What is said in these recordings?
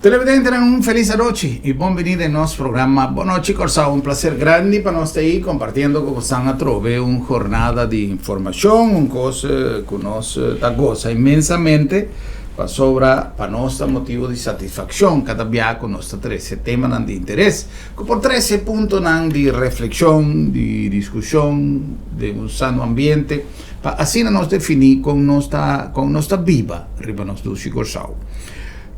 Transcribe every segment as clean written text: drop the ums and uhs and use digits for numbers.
Televidentenan, un felis anochi y bon bini den nos programa Bon Nochi Corsou. Un placer grandi pa nos ta ahi compartiendo cu bosan atrobe un jornada di informacion, un cos cu nos ta goza inmensamente pasobra pa nos ta motibo di satisfaccion cada bia cu nos ta trece temanan di interes cu por trece puntonan di reflexion, di discusion den un sano ambiente pa asina nos defini con nos ta con nos ta biba riba nos dushi Corsou.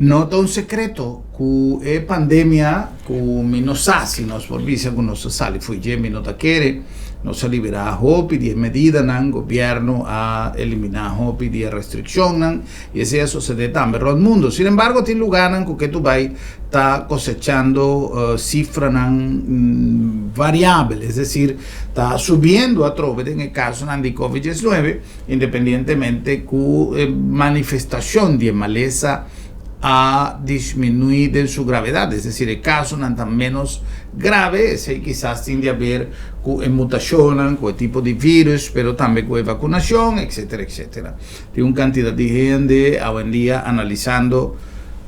No ta un sekreto ku e pandemia ku mi no sa si nos por bisa ku nos ta sali fo'i dje, mi no ta kere. Nos a liberá hopi di e medidanan, gobièrnu a eliminá hopi di e restrikshonnan i esei a sosodé tambe rònt mundu. Sin embargo tin lugánan ku ke tu bai ta kosechando sifranan variabel, es desir ta subiendo atrobe den e kasonan di covid 19. Independientemente ku e manifestashon di e malesa a disminuí den su gravedat, es desir e kasonan ta ménos grave, esei kisas tin di haber ku e mutashonnan, ku e tipo di vírùs, pero tambe ku e vakunashon, etsetera, etsetera. Tin un kantidat di hende awendia analisando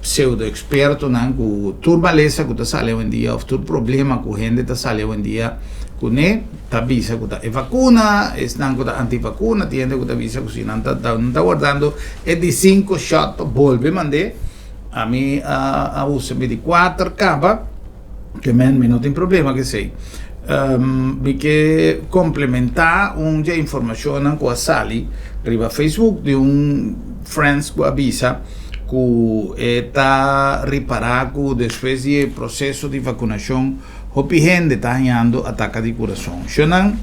pseudoekspertonan ku tur malesa ku ta sali awendia òf tur problema ku hende ta sali awendia kuné, Ta bisa ku ta e vakuna, esnan ku ta anti-vakuna, tin hende ku ta bisa ku si nan ta nan ta wardando e di sinku shot pa bolbe mand'é. Ami a a usa mi di kuater kaba, ke men mi no tin problema ku esei. Mi ke komplementá un dje informashonnan ku a sali riba Facebook di un friends ku a bisa ku e ta ripará ku despues di e proseso di vakunashon Hopi hende ta hañando ataka di kurason. Shonnan,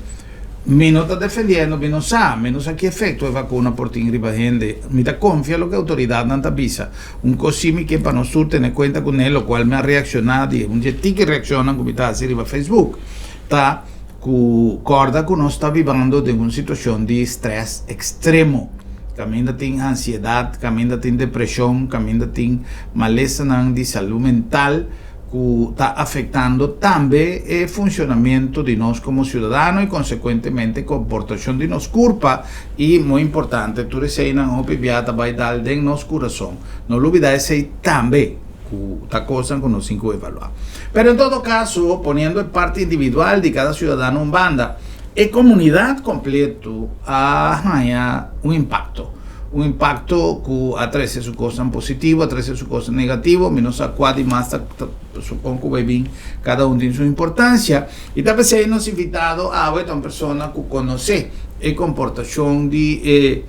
mi no ta defendiendo, mi no sa, mi no sa ki efekto e vakuna por tin riba hende. Mi ta konfia loke outoridatnan ta bisa. Un kos si mi ke pa nos tur tene kuenta kuné, lokual mi a reakshoná di un dje tiki reakshonnan ku mi ta hasi riba Facebook, ta ku kòrda ku nos ta bibando den un situashon di strès ekstremo. Kaminda tin ansiedat, kaminda tin depreshon, kaminda tin malesanan di salú mental. ku ta afektando tambe e funshonamentu di nos komo siudadano i konsekuentemente komportashon di nos kurpa i, muy importante, tur eseinan hopi bia ta bai dal den nos kurason. No lubida esei tambe, ku ta kosnan ku nos tin ku evaluá. Pero en todo kaso, poniendo e parti individual di kada siudadano un banda, e komunidat kompleto a haña un impakto. Un impacto cu a trece su cosnan positivo, a trece su cosnan negativo, mi no sa cua di mas ta supon cu bay bin, cada un tin su importancia. Y ta pesey nos invitado awe ta un persona cu conoce e comportacion di e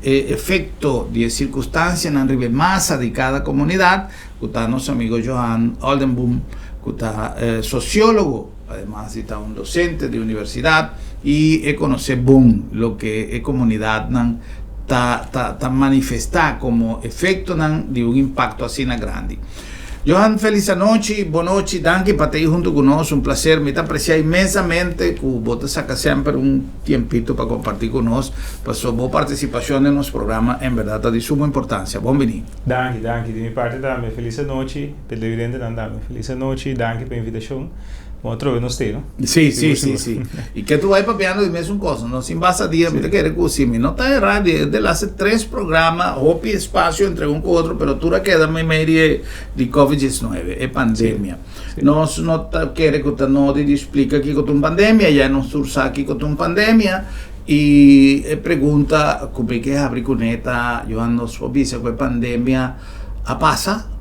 e efecto di e circunstancianan riba e masa di cada comunidad, cu ta nos amigo Johan Oldenboom, cu ta sociologo, ademas di ta un docente di universidad y e conoce bon loke e comunidadnan ta ta ta manifesta como efectonan di un impacto asina grandi. Johan, feliz anochi, bonochi, danki pa ta ei hunto cu nos, un placer, mi ta aprecia inmensamente cu bo ta saca semper un tiempito pa comparti cu nos, pasobra bo participacion den nos programa en berdad ta di sumo importancia. Bon bini. Danki, danki. Di mi parti tambe feliz anochi. Televidentenan tambe feliz anochi. Danki pa invitacion. Bon atrobe nos te, no? Sí, sí, sí, sí. I ke tu bai papiando di mesun kos, no? Sin basa dia, mi ta kere ku si mi no ta erá di e delaste tres programa, hopi espacio entre un ku otro, pero tur a keda meimei di e di covid 19, e pandemia. Nos no ta kere ku ta nodi di splika kiko ta un pandemia, ya nos tur sa kiko ta un pandemia, i e pregunta ku mi ke habri kuné ta, Johan, nos por bisa ku e pandemia a pasa?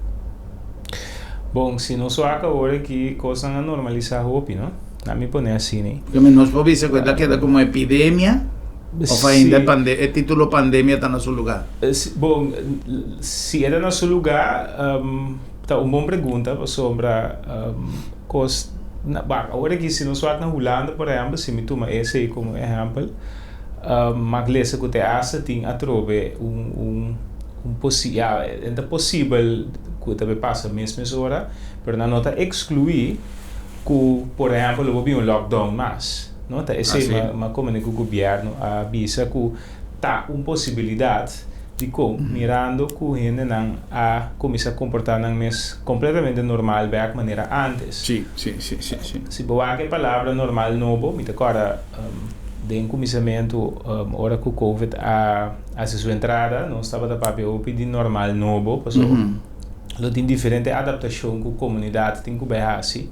Bon, si nos wak awor aki, kosnan a normalisá hopi, no? Na mi pone asina. Keme nos por bisa ku e ta keda komo epidemia òf ainda e pande e título pandemia ta na su lugá? Bon, si e ta na su lugá, ta un bon pregunta pasobra kos na wak awor aki si nos wak na Hulanda por ehèmpel, si mi tuma esei komo ehèmpel, mak lesa ku te asta tin atrobe un un Un posi ya e ta posibel ku ta bay pasa mes mes ora, pero nan no ta ekskluí ku por ehèmpel lo por bin un lockdown mas, no? Ta esei ma ma komende ku gobièrnu a bisa ku ta un posibilidat dikon mirando ku hendenan a kuminsá komportá nan mes kompletamente normal bèk manera ántes. Sí, sí, sí, sí, sí. Si bo wak e palabra normal nobo, mi ta kòrda den kuminsamentu ora ku covid a. Hasi su entrada, nos tabata papia hopi di normal nobo, pasobra Lo tin diferente adaptashon ku komunidat tin ku bai hasi.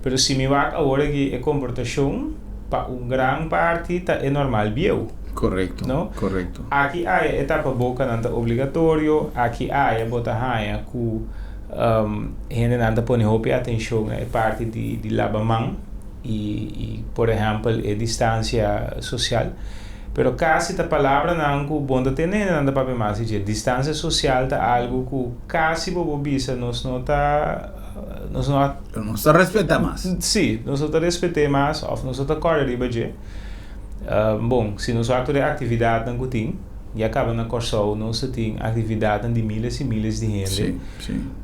Pero si mi wak awor aki e komportashon pa un gran parti ta e normal bieu. Korekto, No? korekto. Aki aya e tapabokanan ta obligatorio, aki aya bo ta haña ku hendenan ta pone hopi atenshon na e parti di di laba man i i por ehèmpel e distansia sosial. Pero kasi ta palabranan ku bon ta tende hendenan ta papia mas di dje. Distansia sosial ta algu ku kasi bo por bisa nos no ta nos no a. Nos ta respetá mas. Sí, nos no ta respet'é mas òf nos no ta kòrda riba dje. Bon, si nos wak tur e aktividatnan ku tin, ya kaba na Kòrsou nos ta tin aktividatnan di miles i miles di hende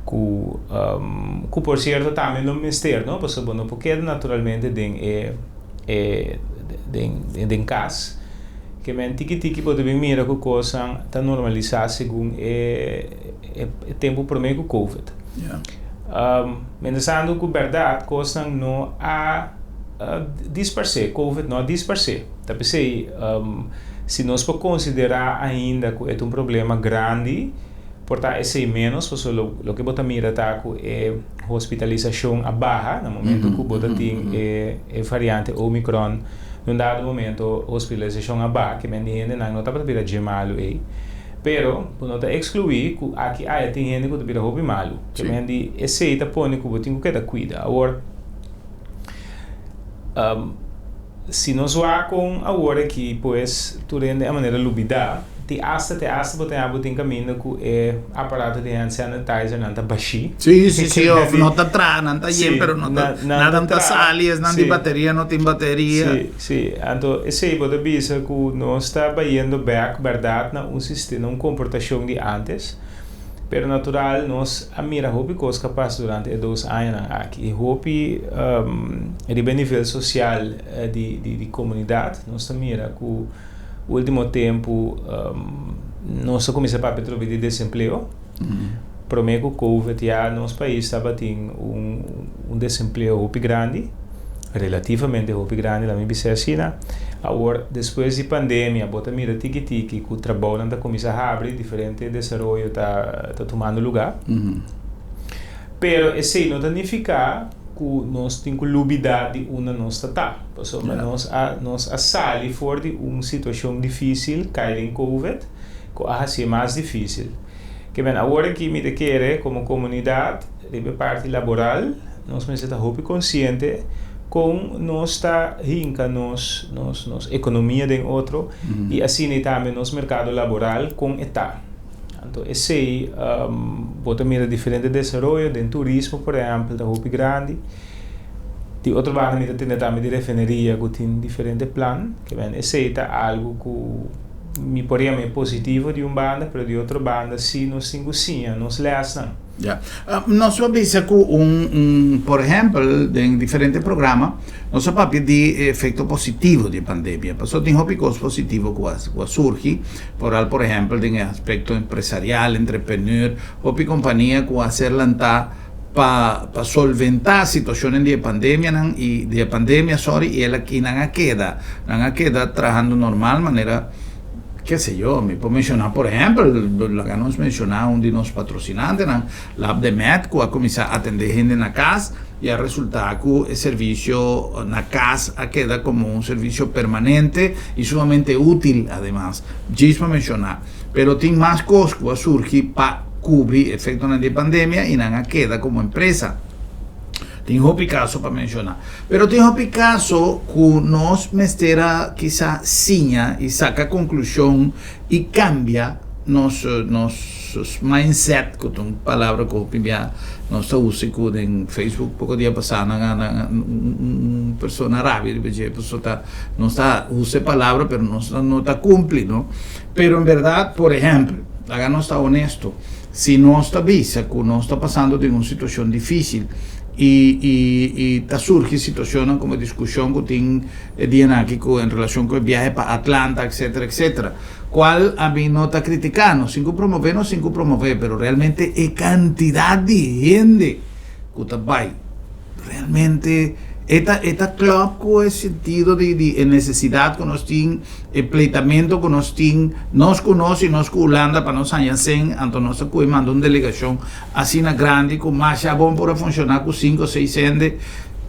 ku ku por sierto tambe lo mester, no? Pasobra bo no por keda naturalmente den e. e den den kas ke men tiki tiki bo ta bin mira ku kosnan ta normalisá segun e e tempu promé ku covid. Mientrastanto ku bèrdat kosnan no a disparsé, covid no a disparsé. Ta p'esei si nos por konsiderá ainda ku e ta un problema grandi por ta esei ménos pasobra loke bo ta mira ta ku e hospitalisashon a baha na momento ku bo ta tin e e variante Omicron. Na un dado momento hospitalisashon a baha, ke men di hendenan no tabata bira dje malu ei. Pero bo no ta ekskluí ku aki aya tin hende ku ta bira hopi malu. Ke men di esei ta pone ku bo tin ku keda kuida. Awor, si nos wak kon awor aki pues tur hende a manera lubidá. Ti asta te asta bo ta haña bo tin kaminda ku e aparato di hand sanitizer nan ta bashí. Sí, sí, sí, of no ta traha, nan ta yen pero no ta, nan ta sali, esnan di bateria no tin bateria. Sí, sí, anto esei bo ta bisa ku nos ta bayendo bèk bèrdat na un sistema, na un komportashon di ántes, pero natural nos a mira hopi kos ku a pasa durante e dos añanan aki i hopi riba e nivel sosial di di komunidat nos ta mira ku. Ultimo tempu nos a kuminsá papia atrobe di desempleo. Promé ku Covid ya nos pais tabatin un desempleo hopi grandi, relativamente hopi grandi laat mi bisa asina. Awor despues di pandemia bo ta mira tiki tiki ku trabounan ta kuminsá habri, diferente desaroyo ta tumando lugá. Pero esei no ta nifiká ku nos tin ku lubidá di unda nos ta ta. Pasobra nos a nos a sali for di un situashon difísil, kai den Covid, ku a hasié mas difísil. Ke men awor aki mi ta kere komo komunidat riba e parti laboral nos mester ta hopi konsiente kon nos ta hinka nos nos nos ekonomia den otro i asina tambe nos merkado laboral kon e ta. Anto esei bo ta mira diferente desaroyo den turismo por ehempel ta hopi grandi. Di otro banda mi ta tende tambe di refineria ku tin diferente plan. Ke men esei ta algu ku mi por yama e positivo di un banda pero di otro banda si nos tin ku siña nos lèsnan. Ya. Nos a bisa ku un, un, por ehèmpel, den diferente programa, nos a papia di e efekto positivo di e pandemia. Pasobra tin hopi kos positivo ku a, ku a surgi, foral por ehèmpel den e aspekto empresarial, entrepreneur, hopi kompania ku a ser lantá pa, pa solventá situashonnan di e pandemianan i, di e pandemia, sorry, i el a, i nan a keda, nan a keda trahando normal manera. Ke se yo, mi por menshoná por ehèmpel, laga nos menshoná un di nos patrosinantenan, Lab de Med, ku a kuminsá atendé hende na kas i a resultá ku e servisio na kas a keda komo un servisio permanente i sumamente útil ademas. Djis pa menshoná. Pero tin mas kos ku a surgi pa kubri efektonan di e pandemia i nan a keda komo empresa. Tin hopi kaso pa menshoná. Pero tin hopi kaso ku nos mester a kisa siña i saka konklushon i kambia nos nos mindset, ku ta un palabra ku hopi bia nos ta usa i ku den Facebook poko dia pasá nan a nan un persona a rabia riba dje pasobra ta nos ta usa e palabra pero nos no ta kumpli no. Pero en bèrdat, por ehèmpel, laga nos ta honesto, Si nos ta bisa ku nos ta pasando den un situashon difísil i i i ta surgi situashonnan komo e diskushon ku tin e dianan aki ku en relashon ku e biahe pa Atlanta etcetera etcetera kual ami no ta kritiká no sin ku promové no sin ku promové pero realmente e kantidat di hende ku ta bai realmente. E ta e ta klòp ku e sentido di di e nesesidat ku nos tin, e pleitamento ku nos tin, nos ku nos i nos ku Hulanda pa nos haña sen, anto nos a kohe manda un delegashon asina grandi ku masha bon por a funshoná ku sinku o seis hende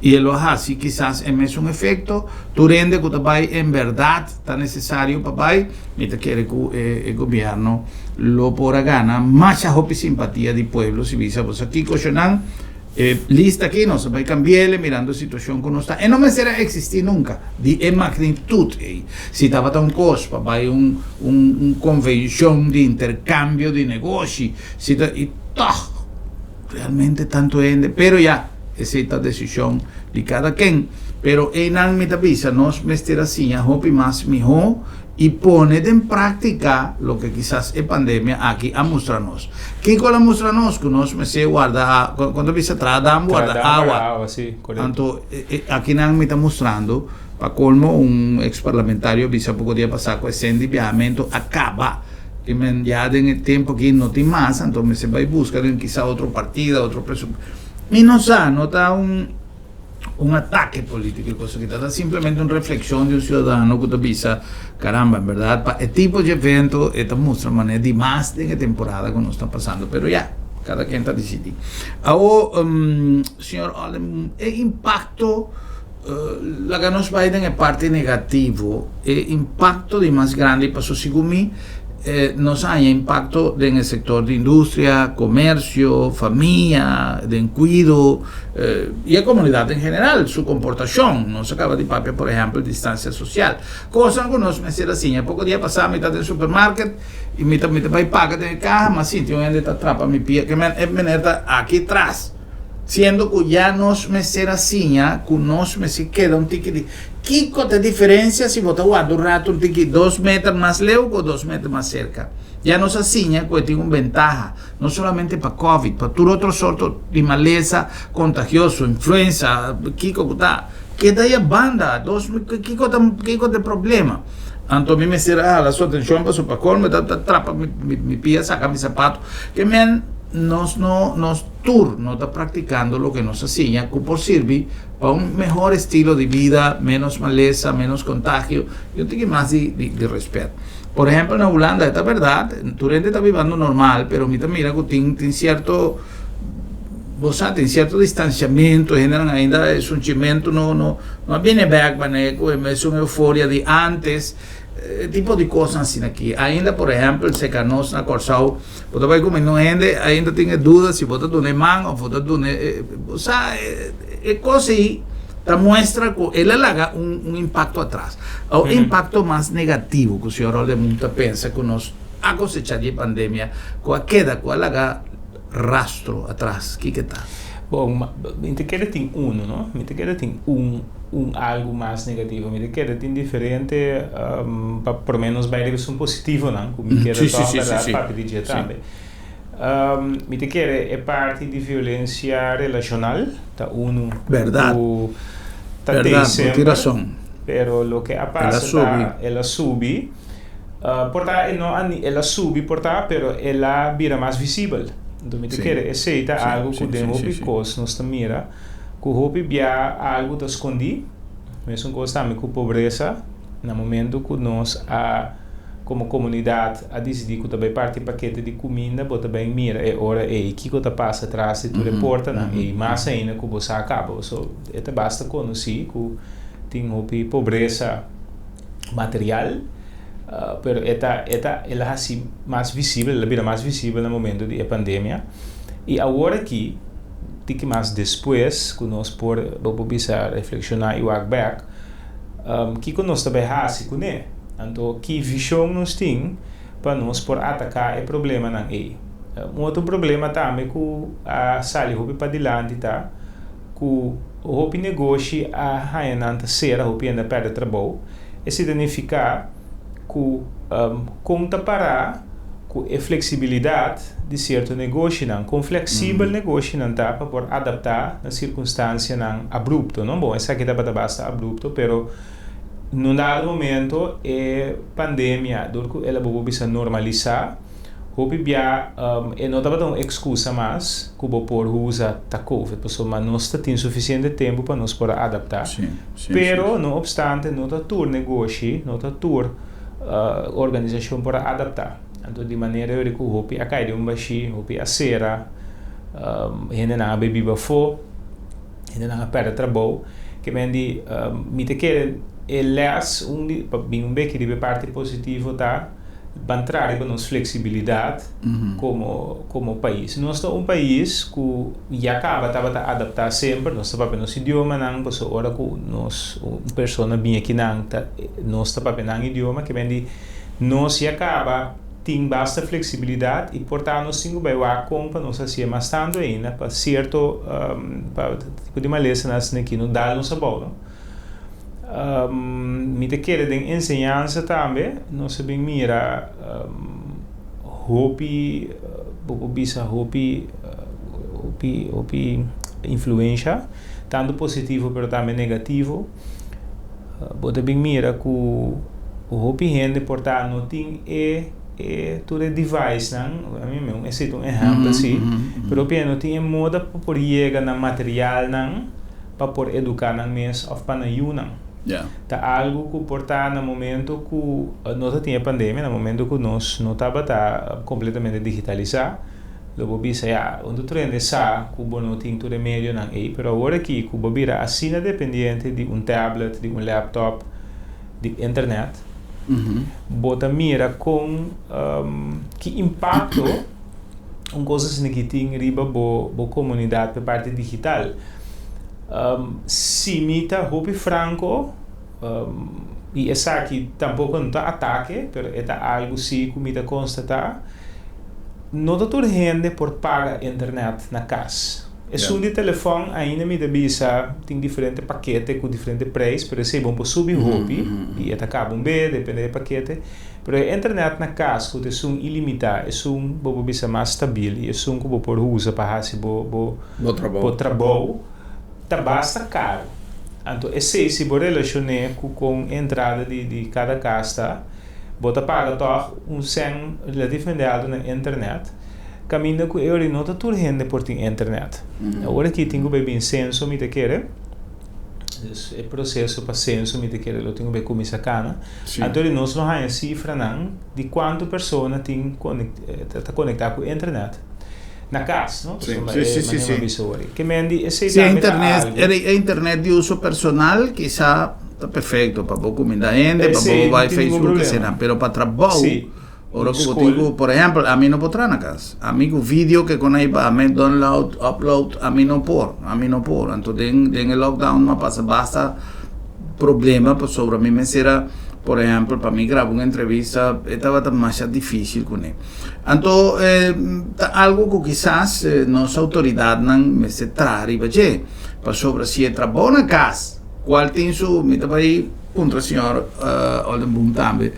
i e lo a hasi kisas e mesun efekto. Tur hende ku ta bai en bèrdat ta nesesario pa bai, mi ta kere ku e gobièrnu lo por a gana masha hopi simpatia di pueblo si bisa bo sa kiko shonnan. E lista aki nos a bai cambi'ele mirando e situacion cu nos ta. E no mester a existi nunca di e magnitud ey. Si tabata un cos pa bai un un un convencion di intercambio di negoshi, si ta y toch realmente tanto hende. Pero ya, esey ta decision di cada ken. Pero eynan mi ta bisa nos mester a siña hopi mas miho i pone den práktika loke kisas e pandemia aki a mustra nos. Kiko el a mustra nos? Ku nos mester warda, kon ta bisa traha dam warda awa. Anto akinan mi ta mustrando, pa kolmo un eks parlamentario a bisa poko dia pasá ku e sen di biahamentu a kaba. Ki men ya den e tempu aki no tin mas, anto mester bai buska den kisa otro partida, otro presupuesto. Mi no sa, no ta un. Un atake politico y cosa kita ta simplemente un reflexion di un ciudadano cu ta bisa caramba en berdad pa e tipo di evento e ta mustra manera di mas den e temporada cu nos ta pasando pero ya cada ken ta dicidi. Awo señor Olden e impacto laga nos bay den e parti negativo e impacto di mas grandi paso segun mi Nos a haña impakto den e sektor di industria, komersio, famia, den kuido i e komunidat en general, su komportashon. Nos a kaba di papia por ehèmpel distansia sosial. Kosnan ku nos mester a siña. Poko dia pasá mi ta den supermarket i mi ta mi ta bai paga den e kaha, mi a sinti un hende ta trapa mi pia, ke men e meneer ta aki tras. Siendo ku ya nos mester a siña ku nos mester keda un tiki di. Kiko ta e diferensia si bo ta warda un ratu un tiki dos meter mas leu ku dos meter mas serka? Ya nos a siña ku e tin un bentaha, no solamente pa covid, pa tur otro sorto di malesa kontagioso, influensa, kiko ku ta. Keda ya banda, dos kiko ta kiko ta e problema? Anto mi mester a hala su atenshon pasobra pa kolmo e ta trapa mi pia saka mi sapato. Ke men nos no nos tur no ta praktikando loke nos a siña ku por sirbi pa un mehor estilo di bida, menos malesa, menos kontagio i un tiki mas di di rèspèt. Por ehèmpel na Hulanda e ta bèrdat, tur hende ta bibando normal, pero mi ta mira ku tin tin sierto bo sa tin sierto distansiamentu, hendenan ainda e sunchimentu no no no a bini bèk manera ku e mesun euforia di ántes, e tipo di kosnan asina aki. Ainda por ehèmpel seka nos na Kòrsou bo ta bai ku mino hende ainda tin e duda si bo ta duna e man òf bo ta duna e bo sa e kos ei ta muestra ku el a laga un un impakto atras. Awor e impakto mas negativo ku señor Roldemun ta pensa ku nos a kosechá di e pandemia ku a keda ku a laga rastro atras, kiko ta? Bon, mi ta kere tin uno, no? Mi ta kere tin un un algu mas negativo. Mi ta kere tin diferente, pa por menos bai riba esun positivonan ku mi kere tòg bèrdat papia di dje tambe. Mi ta kere e parti di violensia relashonal ta unu ku ta tei semper, pero loke a pasa ta el a subi, por ta e no a el a subi por ta, pero el a bira mas visibel. Enton mi ta kere esei ta algu ku den hopi kos nos ta mira ku hopi bia algu ta skondí, mesun kos tambe ku pobresa, na momento ku nos a. Komo komunidat a disidí ku ta bai parti pakete di kuminda, bo ta bai mira e ora ei kiko ta pasa tras di tur e portanan ei, mas ainda ku bo sa kaba. So, e ta basta konosí ku tin hopi pobresa material, pero e ta, e ta, el a hasi mas visibel, el a bira mas visibel na momento di e pandemia. I awor aki, tiki mas despues ku nos por, bo por bisa reflekshoná i wak bèk, Kiko nos ta bai hasi kuné? Anto ki vishon nos tin pa nos por ataká e problemanan ei? Un otro problema tambe ku a sali hopi padilanti ta ku hopi negoshi a haña nan ta sera, hopi hende a pèrdè trabou. Esei ta nifiká ku kon ta pará ku e fleksibilidat di sierto negoshinan, kon fleksibel negoshinan ta pa por adaptá na sirkunstansianan abrupto, no? Bon, esaki tabata basta abrupto, pero na un dado momento e pandemia, dor ku el a bobo bisa normalisá, Hopi bia e no tabata un excusa mas cu bo por usa ta covid pasobra nos ta tin suficiente tempo pa nos por a adapta. Pero no obstante no ta tur negoshi, no ta tur organisacion por a adapta. Anto di manera yori cu hopi a cay den un bashi, hopi a cera, hendenan a bay biba afo, hendenan a perde trabou. Ke men di mi ta kere e les un di pa bin un beki riba e parti positivo ta ban traha riba nos flexibilidad como como pais. Nos ta un pais cu ya caba tabata adapta semper, nos ta papia nos idiomanan, pasobra ora cu nos un persona bin akinan ta nos ta papia nan idioma, ke men di nos ya caba tin basta flexibilidad y por ta nos tin cu bay wak con pa nos hacié mas tanto ainda pa cierto pa tipo di malesanan asina aki no dal nos abou no. Mi ta kere den enseñansa tambe nos a bin mira hopi bo por bisa hopi hopi hopi influencia tanto positivo pero tambe negativo. Bo ta bin mira ku hopi hende por ta no tin e e tur e device-nan, ami mi esei ta un ehèmpel si, pero hopi hende no tin e moda pa por yega na materialnan pa por eduká nan mes òf pa nan yunan. Ta algu ku por ta na momento ku no ta tin e pandemia, na momento ku nos no tabata kompletamente digitalisá, Lo bo bisa, Ya, un tur hende sa ku bo no tin tur e medionan ei, pero awor aki ku bo bira asina dependiente di un tablet, di un laptop, di internet, bo ta mira kon ki impakto un kos asina ki tin riba bo bo komunidat pa e parti digital. Si mi ta hopi franko, i esaki tampoko no ta atake, pero e ta algu si ku mi ta konstatá, No ta tur hende por paga internet na kas. Esun di telefòn ainda mi ta bisa tin diferente pakete ku diferente preis, pero esei bon por subi hopi i e ta kaba un be, depende di e pakete. Pero e internet na kas ku ta esun ilimitá, esun bo por bisa mas stabil i esun ku bo por usa pa hasi bo bo bo trabou ta basta karu. Anto esei si bo relashon'é ku kon e entrada di di kada kas ta, Bo ta paga tòg un sèn relativamente altu na internet, kaminda ku e ora no ta tur hende por tin internet. Awor aki tin ku bai bin senso mi ta kere, dus e proseso pa senso mi ta kere lo tin ku bai kuminsá kana. Anto di nos lo haña sifranan di kuantu persona tin ta konektá ku internet na kas, no? Pasobra e manera mi a bisa awor. Ke men di esei tambe ta algu. E internet di uso personal kisa. Ta perfecto pa bo cuminda hende, pa bo bay Facebook esena, pero pa trabou, ora cu bo tin cu, por ehempel, ami no por traha na cas, ami cu video ke con ay pa ami download, upload, ami no por, ami no por, anto den den e lockdown mi a pasa basta problema pasobra mi mester a, por ehempel, pa mi graba un entrevista e tabata masha dificil cune. Anto ta algo cu kisas nos autoridadnan mester traha riba dje, pasobra si e trabou na cas, Cual tin su, mi ta bay puntra señor Oldenboom tambe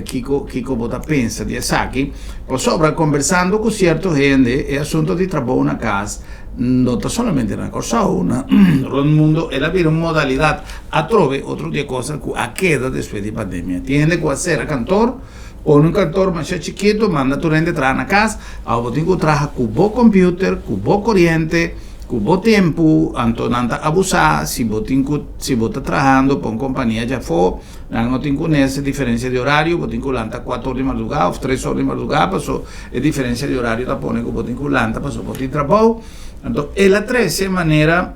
kico kico bo ta pensa di esaki, pasobra conversando cu cierto hende e asunto di trabou na cas no ta solamente na Corsou, na rond mundo el a bira un modalidad atrobe otro di e cosnan cu a keda despues di pandemia. Tin hende cu a cera kantoor, pone un kantoor masha chikito, manda tur hende traha na cas, awo bo tin cu traha cu bo computer, cu bo coriente, Ku bo tempu, anto nan ta abusá, si bo tin ku, si bo ta trahando pa un kompania djafó, nan no tin ku nes e diferensia di orario, bo tin ku lanta kuater or di mardugá òf tres or di mardugá, paso e diferensia di orario ta pone ku bo tin ku lanta paso bo tin trabou. Anto el a trese manera,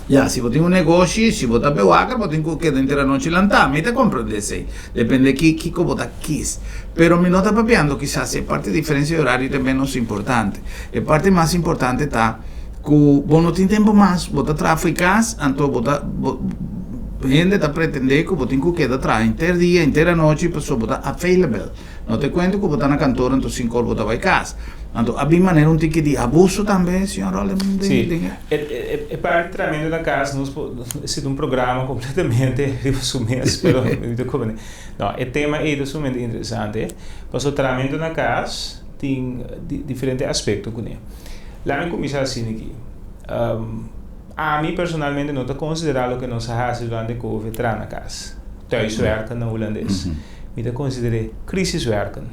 ya, si bo tin un negoshi, si bo ta bewaker, bo tin ku keda henter anochi lantá. Mi ta komprendé esei, depende ki kiko bo ta kis. Pero mi no ta papiando kisas e parti diferensia di orario ta ménos importante. E parti mas importante ta ku bo no tin tempu mas, bo ta traha fo'i kas, anto bo ta bo hende ta pretendé ku bo tin ku keda traha henter dia, henter anochi pasobra bo ta available. No te kuenta ku bo ta na kantor anto sinku or bo ta bai kas. Anto a bin manera un tiki di abuso tambe, señor Rollen, den Sí, den e e e parti trahamentu na kas nos por esei ta un programa kompletamente riba su mes, pero mi ta komprende. No, e tema ei ta sumamente interesante, pasobra trahamentu na kas tin diferente aspekto kuné. Laat mi kuminsá asina aki. Ami personalmente no ta konsiderá loke nos a hasi durante covid traha na kas, thuiswerken na hulandes. Mi ta konsider'é crisiswerken.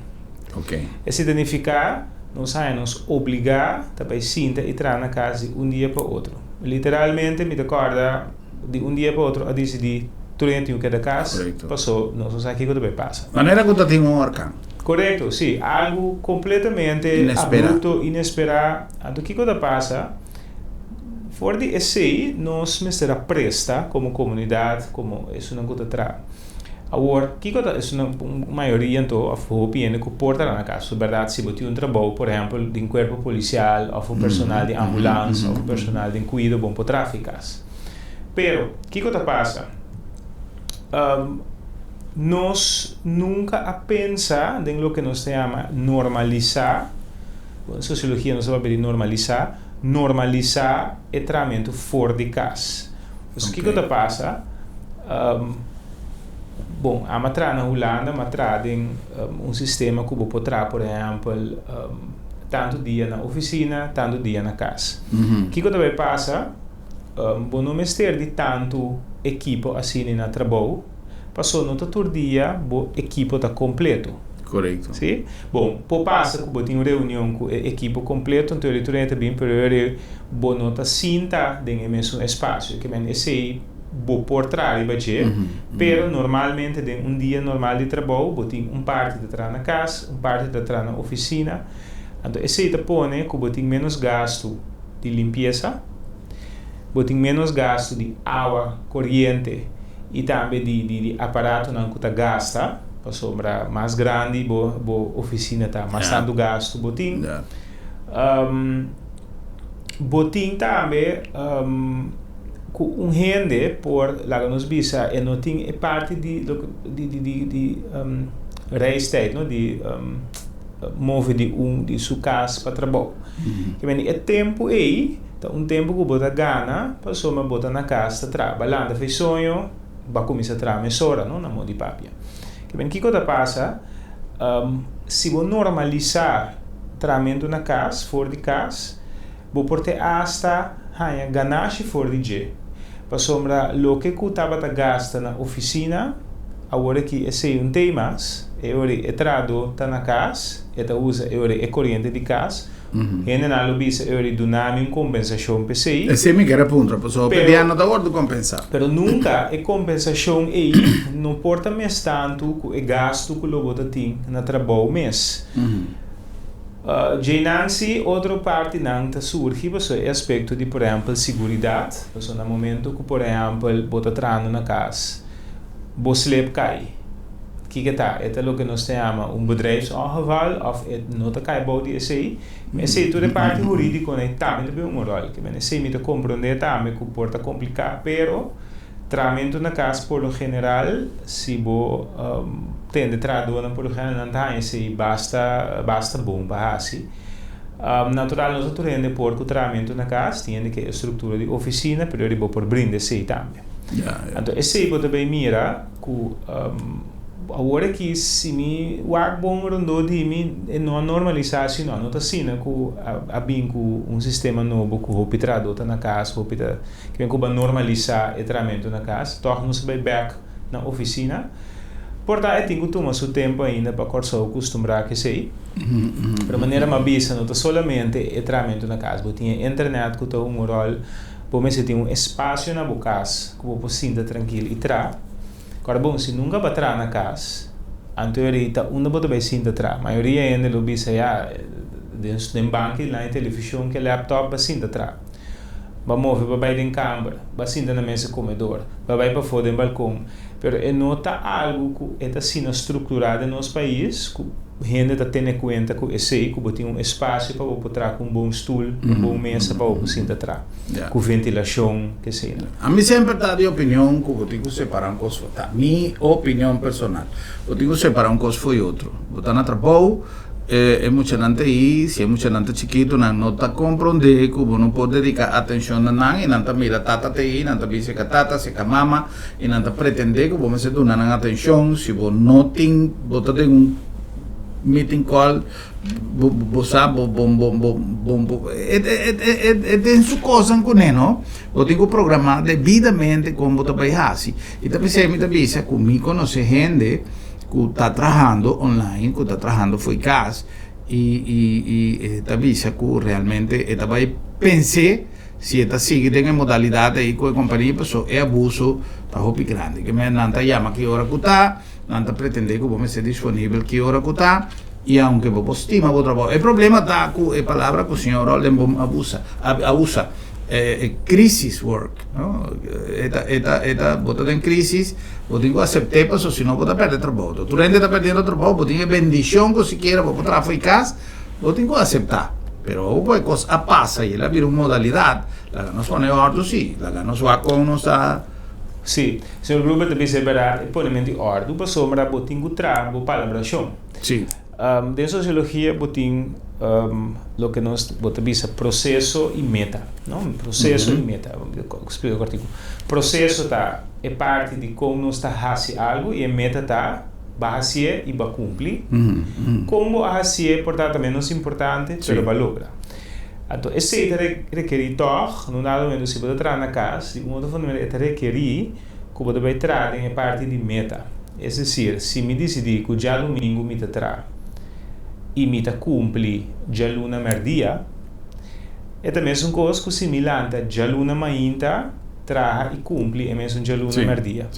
Esei ta nifiká nos haña nos obligá ta bai sinta i traha na kas di un dia pa otro. Literalmente mi ta kòrda di un dia pa otro a disidí tur hende tin ku keda kas paso nos no sa kiko ta bai pasa. Manera ku ta tin un orkan. Korekto, sí. Algu kompletamente abrupto, inesperá. Anto kiko ta pasa? For di esei nos mester a presta komo komunidat, komo esunnan ku ta traha. Awor, kiko ta esunnan un mayoria anto òf hopi hende ku por traha na kas? Su bèrdat si bo tin un trabou, por ehèmpel, den kuerpo polisial òf un personal di ambulans òf un personal den kuido, bo no por traha fi kas. Pero, kiko ta pasa? Nos nunka a pensa den loke nos ta yama normalisá, en sosiologia nos ta papia di normalisá, normalisá e trahamentu for di kas. Pues kiko ta pasa? Bon, ami a traha na Hulanda, mi a traha den un sistema ku bo por traha, por ehèmpel, tantu dia na ofisina, tantu dia na kas. Kiko ta bai pasa? Bo no mester di tantu ekipo asina na trabou, paso no ta tur dia bo ekipo ta kompleto. Korekto. Si? Bon, por pasa ku bo tin un reunion ku e ekipo kompleto, anto tur hende ta bin, pero e bo no ta sinta den e mesun espasio. Ke men esei bo por traha riba dje, pero normalmente den un dia normal di trabou bo tin un parti ta traha na kas, un parti ta traha na ofisina. Anto esei ta pone ku bo tin ménos gastu di limpiesa, bo tin ménos gastu di awa koriente i tambe di di aparatonan ku ta gasta, pasobra mas grandi bo bo ofisina ta, mas tantu gastu bo tin. Bo tin tambe ku un hende por, laga nos bisa, e no tin e parti di di di di reistijd, no, di move di un di su kas pa trabou. Ke mende e tempu ei ta un tempu ku bo ta gana pasobra bo ta na kas ta traha. Bo a lanta for e soño, bo a kuminsá traha mesora, no, na modo di papia. Ke mende kiko ta pasa? Si bo normalisá trahamentu na kas, for di kas, bo por te asta haña ganashi for di dje. Pasobra loke ku tabata gasta na ofisina, awor aki esei un tei mas, e ora e trahadó ta na kas, e ta usa e ora e koriente di kas, hendenan lo bisa e ora duna mi un kompensashon p'esei. Esei mi kere puntra, pasobra hopi bia no ta wòrdu kompensá. Pero nunka e kompensashon ei no por ta mes tantu ku e gastu ku lo bo ta tin na trabou mes. Djei nan si otro partinan ta surgi pasobra e aspekto di por ehèmpel siguridat, pasobra na momento ku por ehèmpel bo ta trahando na kas, bo slep kai, kiko ta? E ta loke nos ta yama un bedrijfsongeval òf e no ta kai bou di esei? Esei tur e parti hurídiko nan tambe ta bin un ròl. Ke men esei mi ta komprondé tambe ku por ta kompliká, pero trahamentu na kas por lo general si bo tende trahadónan por lo general nan ta haña esei basta basta bon pa hasi. Natural no ta tur hende por ku trahamentu na kas, tin hende ke e struktura di ofisina pero bo por brinda esei tambe. Anto esei bo ta bay mira ku awor aki si mi wak bon rondó di mi e no a normalisá si no, no ta asina ku a bin ku un sistema nobo ku hopi trahadó ta na kas, hopi ta ke men ku bo a normalisá e trahamentu na kas, tòg nos a bay bèk na ofisina. Por ta e tin ku tuma su tempu ainda pa Kòrsou kustumbrá ku esei. Pero manera mi a bisa no ta solamente e trahamentu na kas, bo tin e internet ku ta hunga un ròl. Bo mester tin un espasio na bo kas ku bo por sinta trankil i traha. Kòrda bon, si nunka bo a traha na kas, anto e rei ta unda bo ta bai sinta traha. Mayoria hende lo bisa, ya, den den banki di lan e televishon ku e lèptòp bo a sinta traha. Bo a move bo bai den kamber, bo a sinta na mesa komedor, bo a bai pafó den balkon. Pero e no ta algu ku e ta asina strukturá den nos pais ku hende ta tene kuenta ku esei, ku bo tin un espasio pa bo por traha ku un bon stul, un bon mesa pa bo por sinta traha, ku ventilashon, keseinan. Ami semper ta di opinion ku bo tin ku separá un kos for, ta mi opinion personal, bo tin ku separá un kos for i otro. Bo ta na trabou, e muchanan ta ei, si e muchanan ta chikitu nan no ta komprondé ku bo no por dediká atenshon na nan i nan ta mira tata ta ei, nan ta bisa e ka tata, si e ka mama, I nan ta pretendé ku bo mester duna nan atenshon, si bo no tin, bo ta den un meeting call, bo bo sa bo bo bo bo bo bo e e e e den su kosnan kuné no, bo tin ku programá debidamente kon bo ta bai hasi. I ta p'esei mi ta bisa ku mi konosé hende. ku ta trahando online, ku ta trahando fo'i kas i i i e ta bisa ku realmente e ta bai pens'é si e ta sigui den e modalidat ei ku e kompania paso e abuso ta hopi grandi. Ke men nan ta yama ki ora ku ta, nan ta pretendé ku bo mester disponibel ki ora ku ta i aunke bo por stima bo trabou. E problema ta ku e palabra ku señor Oldenboom a busa a usa e crisis work no e ta e ta e ta bo ta den crisis bo tin ku asept'é paso si no bo ta pèrdè trabou. Tur hende ta pèrdiendo trabou bo tin e bendishon ku sikiera bo por traha for di kas bo tin ku aseptá. Pero ora ku e kos a pasa i el a bira un modalidat laga nos pone òrdu si laga nos wak kon nos ta. Sí, señor Gruber ta bisa e bèrdat e ponementu di òrdu pasobra bo tin ku traha bo palabrashon. Sí. Den sosiologia bo tin loke nos bo ta bisa proseso i meta, no? Proseso i meta. Splika kòrtiku. Proseso ta e parti di kon nos ta hasi algu i e meta ta bo a hasié i bo a kumpli. Kon bo a hasié por ta ta ménos importante, pero bo a logra. Anto esei ta rekerí tòg, no dado momento si bo ta traha na kas, di un otro forma e ta rekerí ku bo ta bai traha den e parti di meta. Es desir, si mi disidí ku djadumingu mi ta traha i mi ta kumpli djaluna mèrdia, e ta mesun kos ku si mi lanta djaluna mainta, traha i kumpli e mesun djaluna mèrdia.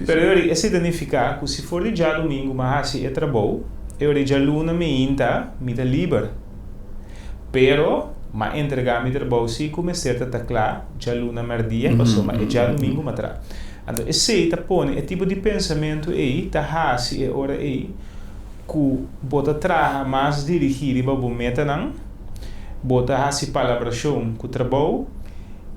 Pero e ora esei ta nifiká ku si for di djadumingu mi a hasi e trabou, e ora djaluna mainta mi ta liber. Pero, m'a entregá mi trabou sí ku mester ta ta kla djaluna mèrdia pasobra e djadumingu m'a traha. Anto esei ta pone e tipo di pensamentu ei ta hasi e ora ei ku bo ta traha mas dirigí riba bo metanan, bo ta hasi palabrashon ku trabou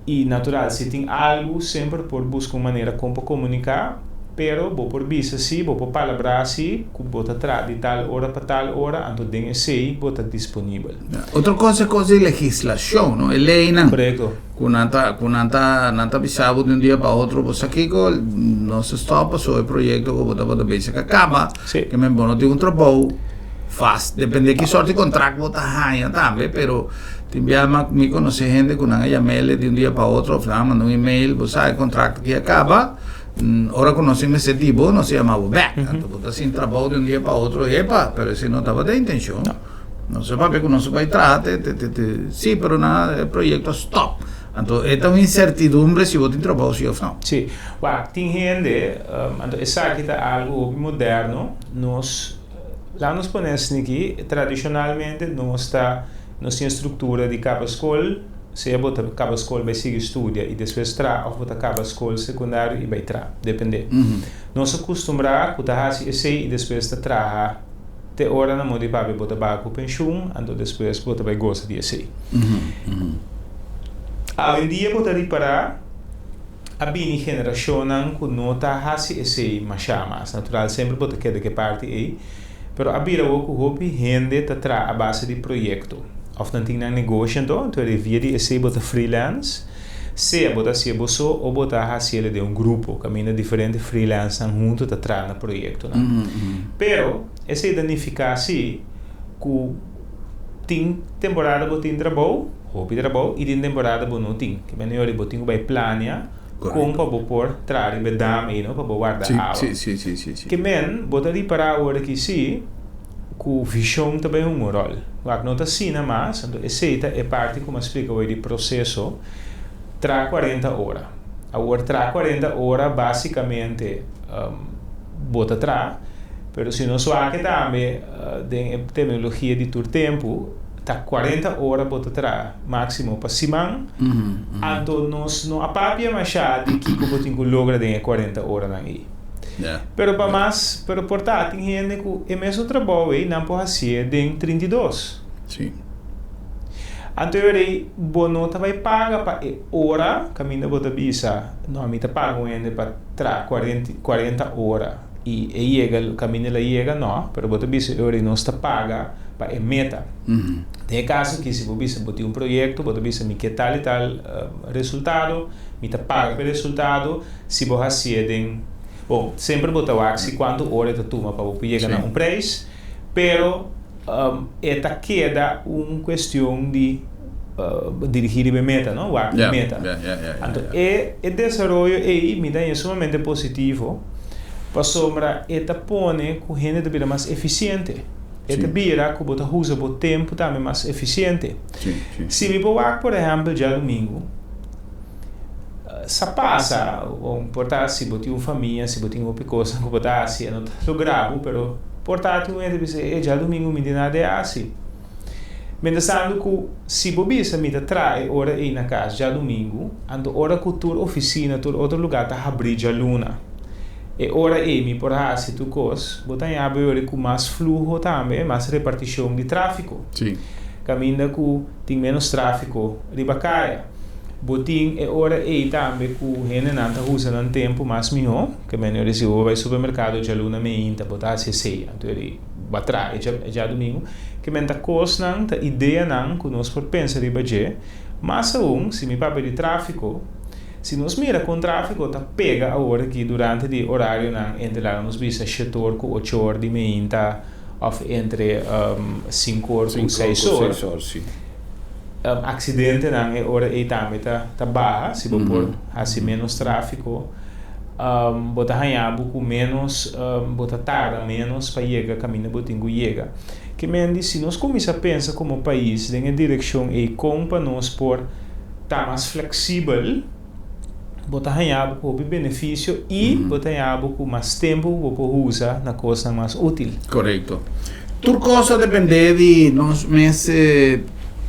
i natural si tin algu semper por buska un manera kon pa komuniká. Pero bo por bisa si, bo por palabrá si ku bo ta traha di tal ora pa tal ora, anto den esei bo ta disponibel. Otro kos e kos di legislashon, no? E leinan. Korekto. Ku nan ta, ku nan ta, nan ta bisa bo di un dia pa otro, bo sa kiko, nos ta stòp pasobra e proyekto ku bo tabata bezig a kaba. Si. Ke men bo no tin un trabou vast. Depende ki sort di kontrakt bo ta haña tambe, pero tin bia mi konosé hende ku nan a yam'el di un dia pa otro òf nan a manda un email, bo sa e kontrakt aki a kaba. Ora ku nos tin mester di bo, nos ta yama bo bèk. Anto bo ta sin trabou di un dia pa otro, epa, pero esei no tabata e intenshon. Nos a papia ku nos a bai traha te, te, te, te, sí, pero na e proyekto a stòp. Anto e ta un insertidumbre si bo tin trabou sí òf no. Sí. Wak, tin hende, anto esaki ta algu hopi moderno, nos, laat nos pone esaki, tradishonalmente nos ta, nos tin e struktura di kaba skol, Sea bo ta kaba skol bai sigui studia i despues traha òf bo ta kaba skol sekundario i bai traha, dependé. Nos a kustumbrá ku ta hasi esei i despues ta traha te ora na moda di papia bo ta baha ku penshun, anto despues bo ta bai gosa di esei. Awendia bo ta ripará a bini generashonnan ku no ta hasi esei mashá mas. Natural semper bo ta keda ku e parti ei. Pero a bira awor ku hopi hende ta traha a base di proyekto. Òf nan tin nan negoshi anto, anto e via di esei bo ta freelance, sea bo ta hasié bo so o bo ta hasiel den un grupo kaminda diferente freelancenan huntu ta traha na proyektonan. Pero esei ta nifiká si ku tin temporada bo tin trabou, hopi trabou, i tin temporada bo no tin. Ke manera bo tin ku bai plania. Kon pa bo por traha riba e dam ei, no? Pa bo warda awa. Ke men, bo ta ripará awor aki sí ku vishon ta bai hunga un ròl. Wak, no ta asina mas, anto esei ta e parti ku mi a splika awor di proseso, traha kuarenta ora. Awor, traha kuarenta ora básikamente bo ta traha, pero si nos wak e tambe den e terminologia di tur tempu, ta kuarenta ora bo ta traha. Máksimo pa siman. Anto nos no a papia mashá di kiko bo tin ku logra den e kuarenta oranan ei. Pero pa mas, pero por ta tin hende ku e mesun trabou ei nan por hasié den 32. Anto e ora ei bo no ta bai paga pa e ora kaminda bo ta bisa, no mi ta paga un hende pa traha kuarenta ora i e yega kaminda el a yega, no, pero bo ta bisa e ora ei nos ta paga pa e meta. Den e kaso aki si bo bisa bo tin un proyekto, bo ta bisa mi ke tal i tal resultado, mi ta paga pa e resultado, si bo hasié den, bon, semper bo ta wak si kuantu ora e ta tuma pa bo por yega na un preis, pero e ta keda un kuestion di dirigí riba e meta, no? Wak e meta. Anto e desaroyo ei mi ta haña sumamente positivo. Pasobra e ta pone ku hende ta bira mas efisiente. E ta bira ku bo ta usa bo tempu tambe mas efisiente. Si mi por wak por ehèmpel djadumingu, sa pasa, bon por ta si bo tin un famia, si bo tin hopi kosnan ku bo ta hasi e no ta logra bo, pero por ta tin un hende ta bisa e djadumingu mi tin nada di hasi. Mientrastantu ku si bo bisa mi ta traha e ora ei na kas djadumingu, anto ora ku tur ofisina, tur otro lugá ta habrí djaluna, e ora ei mi por hasi tur kos, bo ta haña bo yori ku mas fluho tambe, mas repartishon di tráfiko. Kaminda ku tin ménos tráfiko riba kaya. Bo tin e ora ei tambe ku hendenan ta usa nan tempu mas mihó, ke men yori si bo bai supermerkado djaluna meinta bo ta hasi esei, anto yori bo a traha e djadumingu. Ke men ta kosnan, ta ideanan ku nos por pensa riba dje. Mas aun, si mi papia di tráfiko, si nos mira kon tráfiko ta pega awor aki durante di orarionan entre laga nos bisa shetor ku ochor di meinta òf entre sinkor ku seisor, aksidentenan e ora ei tambe ta baha, si bo por hasi ménos tráfiko. Bo ta haña bo ku ménos, bo ta tarda ménos pa yega kaminda bo tin ku yega. Ke men di si nos kuminsá pensa komo pais den e direkshon ei kon pa nos por ta mas fleksibel, bo ta haña bo ku hopi benefisio i bo ta haña bo ku mas tempu ku bo por usa na kosnan mas útil. Korekto. Tur kos a dependé di nos mes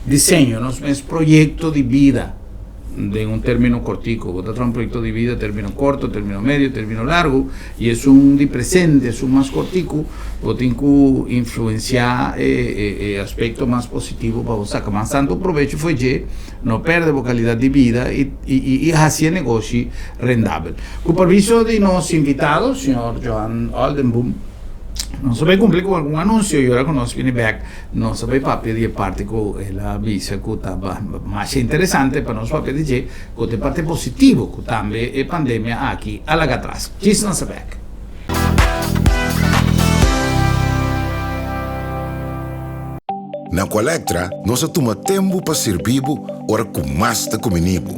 diseño, nos mes proyekto di bida. Den un término kortiku. Bo ta traha un proyekto di bida término korto, término medio, término largu, i esun di presente, esun mas kortiku, bo tin ku influensiá e e aspekto mas positivo pa bo saka mas tantu probecho for dje, no pèrdè bo kalidat di bida i i hasi e negoshi rendabel. Ku permiso di nos invitado, señor Johan Oldenboom, nos a bai kumpli ku algun anunsio i ora ku nos bini bèk, Nos a bai papia di e parti ku el a bisa ku ta masha interesante pa nos papia di dje, ku ta e parti positivo ku tambe e pandemia aki a laga atras. Djis nos a bek. Na Aqualectra nos a tuma tempu pa sirbi bo ora ku mas ta kumini bo.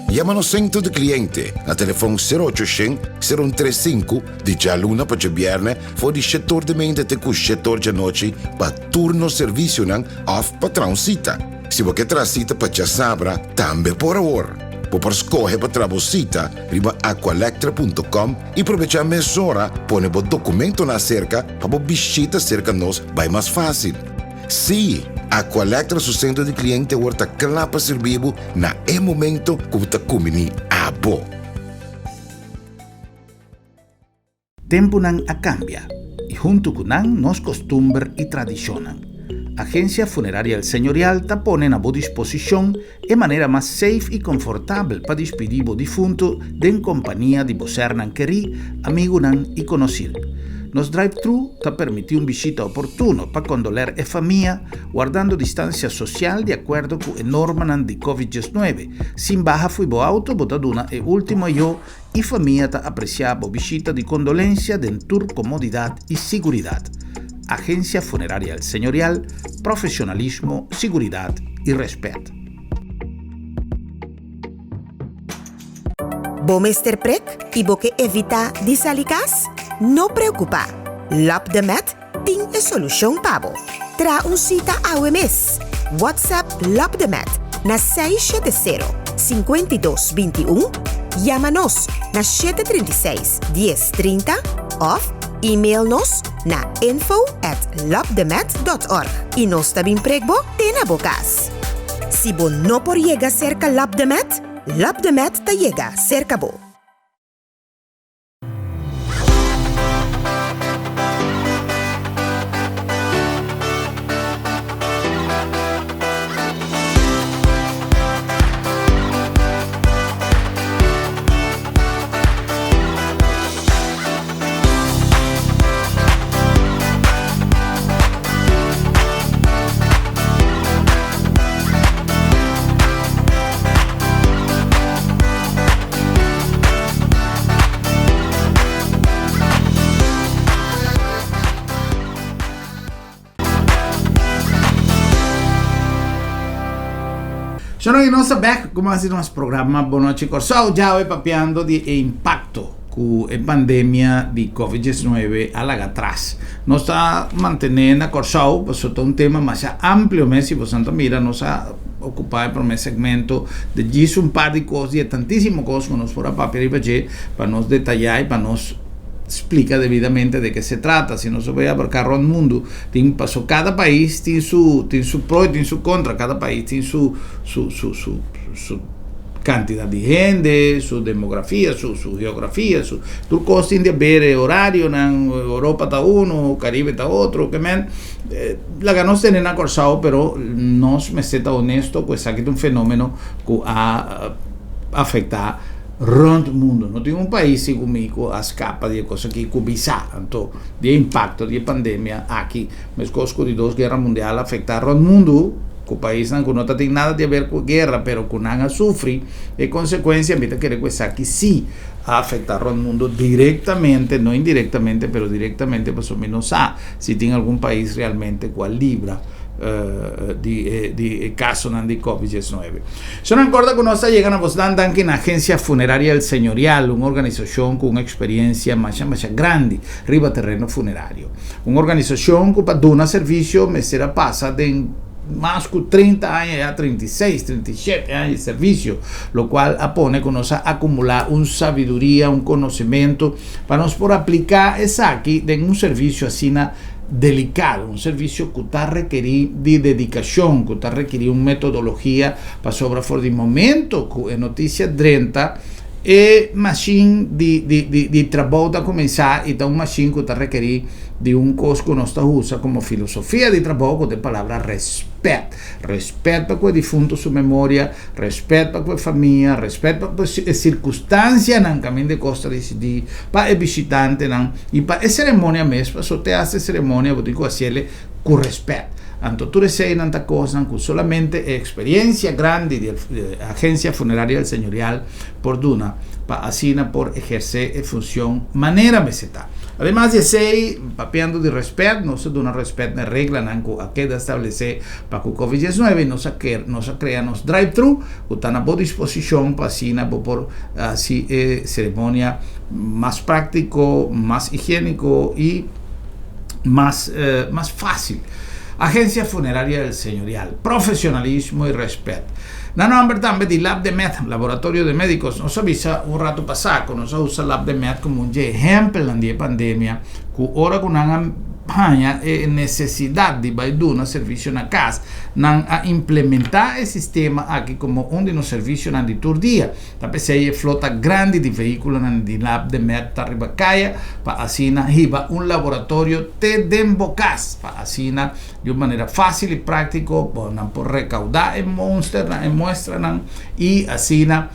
Yama nos sentro di kliente na telefon sero ocho shen, sero un tres sinku di djaluna pa djabièrnè For di shetor di mente te ku shetor djanochi pa tur nos servisionan òf pa traha un sita. Si bo ke traha sita pa djasabra, tambe por awor. Bo por skohe pa traha bo sita riba aqualectra punto com i probechá mesora pone bo dokumentonan aserka pa bo bishita serka nos bai mas fásil. Sí, Aqualectra su sentro di kliente awor ta kla pa sirbi bo na e momento ku bo ta kumbiní abo. Tempunan a kambia, i huntu ku nan nos kostumber i tradishonnan. Agensia Funeraria El Señorial ta pone na bo disposishon e manera mas seif i konfortabel pa dispidí bo difuntu den kompania di bo sernan kerí, amigunan i konosir. Nos drive-thru ta permití un bishita oportuno pa kondoler e famia, wardando distansia sosial di akuerdo ku e normanan di Covid diesnuebe. Sin baha fo'i bo auto bo ta duna e último ayó I famia ta apresiá bo bishita di kondolensia den tur komodidat i siguridat. Agensia Funeraria El Señorial, profesionalismo, siguridat i rèspèt. Bo mester prek i bo ke evitá di sali kas? No preokupá! Lap de Met Tin e solushon pa bo. Traha un sita awe mes. WhatsApp Lopdemet na 670 52 21, yama nos na 736 10 30 òf email nos na info at lopdemet dot org i nos ta bin prek bo te na bo kas. Si bo no por yega serka Lopdemet, Lopdemet ta yega serka bo. Shonnan i nos ta bek ku mas di nos programa Bon Nochi Kòrsou djawe papiando di e impakto. ku e pandemia di Covid 19 a laga atras. Nos ta mantené na Kòrsou pasobra ta un tema masha amplio mes si boso ta mira nos a okupá e promé segmento di djis un par di kos di e tantísimo kos ku nos por a papia riba dje pa nos detayá i pa nos splika debidamente de ke se trata. Si nos a bai abarká rònt mundu tin pasobra kada pais tin su tin su pro i tin su kontra kada pais tin su su su su su Kantidat di hende, su demografia, su su geografia, su tur kos tin di haber, e orarionan, Europa ta unu, Karibe ta otro, ke men laga nos tene na Kòrsou, pero nos mester ta honesto ku esaki ta un fenomeno ku a afektá rònt mundu. No tin un pais sigun mi ku a skapa di e kos aki ku bisa anto di e impakto di e pandemia aki, meskos ku di dos guera mundial a afektá rònt mundu. Ku paisnan ku no ta tin nada di haber ku guera pero ku nan a sufri e konsekuensia, mi ta kere ku esaki sí a afektá rònt mundu direktamente, no indirektamente pero direktamente pasobra mi no sa si tin algun pais realmente ku a libra di e di e kasonan di covid 19. So nan kòrda ku nos ta yega na bosnan danki na Agencia Funeraria El Señorial, un organisashon ku un eksperensia masha masha grandi riba tereno funerario. Un organisashon ku pa duna servisio mester a pasa den mas ku 30 aña, ya 36, 37 aña di servisio, lokual a pone ku nos a akumulá un sabiduria, un konosementu pa nos por apliká esaki den un servisio asina delikado, un servisio ku ta rekerí di dedikashon, ku ta rekerí un metodologia, pasobra for di momento ku e notisia drenta, E mashin di di di di trabou ta kuminsá i ta un mashin ku ta rekerí di un kos ku nos ta usa komo filosofia di trabou ku ta e palabra rèspèt. Rèspèt pa ku e difuntu su memoria, rèspèt pa ku e famia, rèspèt pa ku e sirkunstansianan kaminda e kos ta disidí, pa e bishitantenan i pa e seremonia mes, pasobra te hasta e seremonia bo tin ku hasiel ku rèspèt. Anto tur eseinan ta kosnan ku solamente e eksperiencia grandi di e Agencia Funeraria El Señorial por duna pa asina por ehersé e funcion manera mester ta. Ademas di esei, papiando di rèspèt, nos a duna rèspèt na e reglanan ku a keda establesé pa ku Covid 19 i nos a ker nos a krea nos drive-thru ku ta na bo disposishon pa asina bo por hasi e seremonia mas práktiko, mas higiéniko i mas mas fácil. Agencia Funeraria El Señorial, profesionalismo y respet. Na nomber tambe di Lab de Med, Laboratorio de Médicos, nos a bisa un rato pasá ku nos a usa Lab de Med komo un dje ehèmpelnan di e pandemia ku ora ku nan a haña e nesesidat di bai duna servisio na kas, nan a implementá e sistema aki komo un di nos servisionan di tur dia. Ta p'esei e flota grandi di vehíkulonan di Lab de Med ta riba kaya pa asina hiba un laboratorio te den bo kas pa asina di un manera fásil i práktiko bo nan por rekaudá e monsternan, e muestranan i asina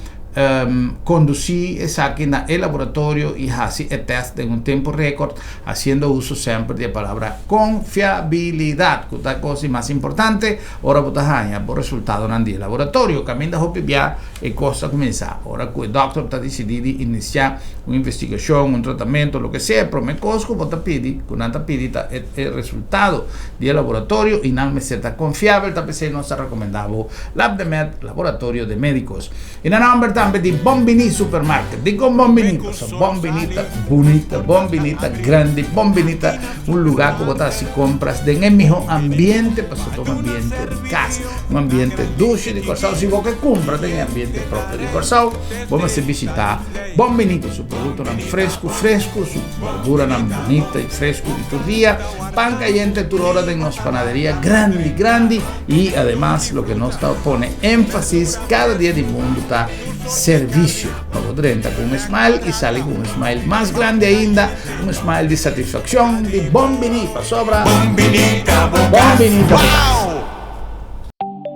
kondusí esaki na e laboratorio i hasi e tèst den un tempu rékòrt hasiendo uso semper di e palabra konfiabilidat ku ta e kos di mas importante ora bo ta haña bo resultadonan di e laboratorio kaminda hopi bia E kos ta kuminsá ora ku e dòkter ta disidí di inisiá un investigashon, un tratamentu, loke sea. E promé kos ku bo ta pidi, ku nan ta pidi ta e e resultado di e laboratorio i nan mester ta konfiabel. Ta p'esei nos ta rekomendá bo Labdemed, Laboratorio de Médicos. I na nòmber tambe di Bon Biní Supermarket. Dikon Bon Biní? Pasobra Bon Biní ta bunita, Bon Biní ta grandi, Bon Biní ta un lugá ku bo ta hasi kompras den e mihó ambiente, pasobra ta un ambiente di kas. Un ambiente dushi di Kòrsou. Si bo ke kumpra den e ambiente propio di Kòrsou, bo mester bishitá Bon Bini ku su produktonan fresku fresku, su berduranan bunita i fresku di tur dia, pan kayente tur ora den nos panaderia grandi grandi i ademas loke nos ta pone énfasis kada dia di mundu ta servisio. Pa bo drenta ku un smile i sali ku un smile mas grandi ainda, un smile di satisfakshon di Bon Bini pasobra Bon Bini ta bo kas.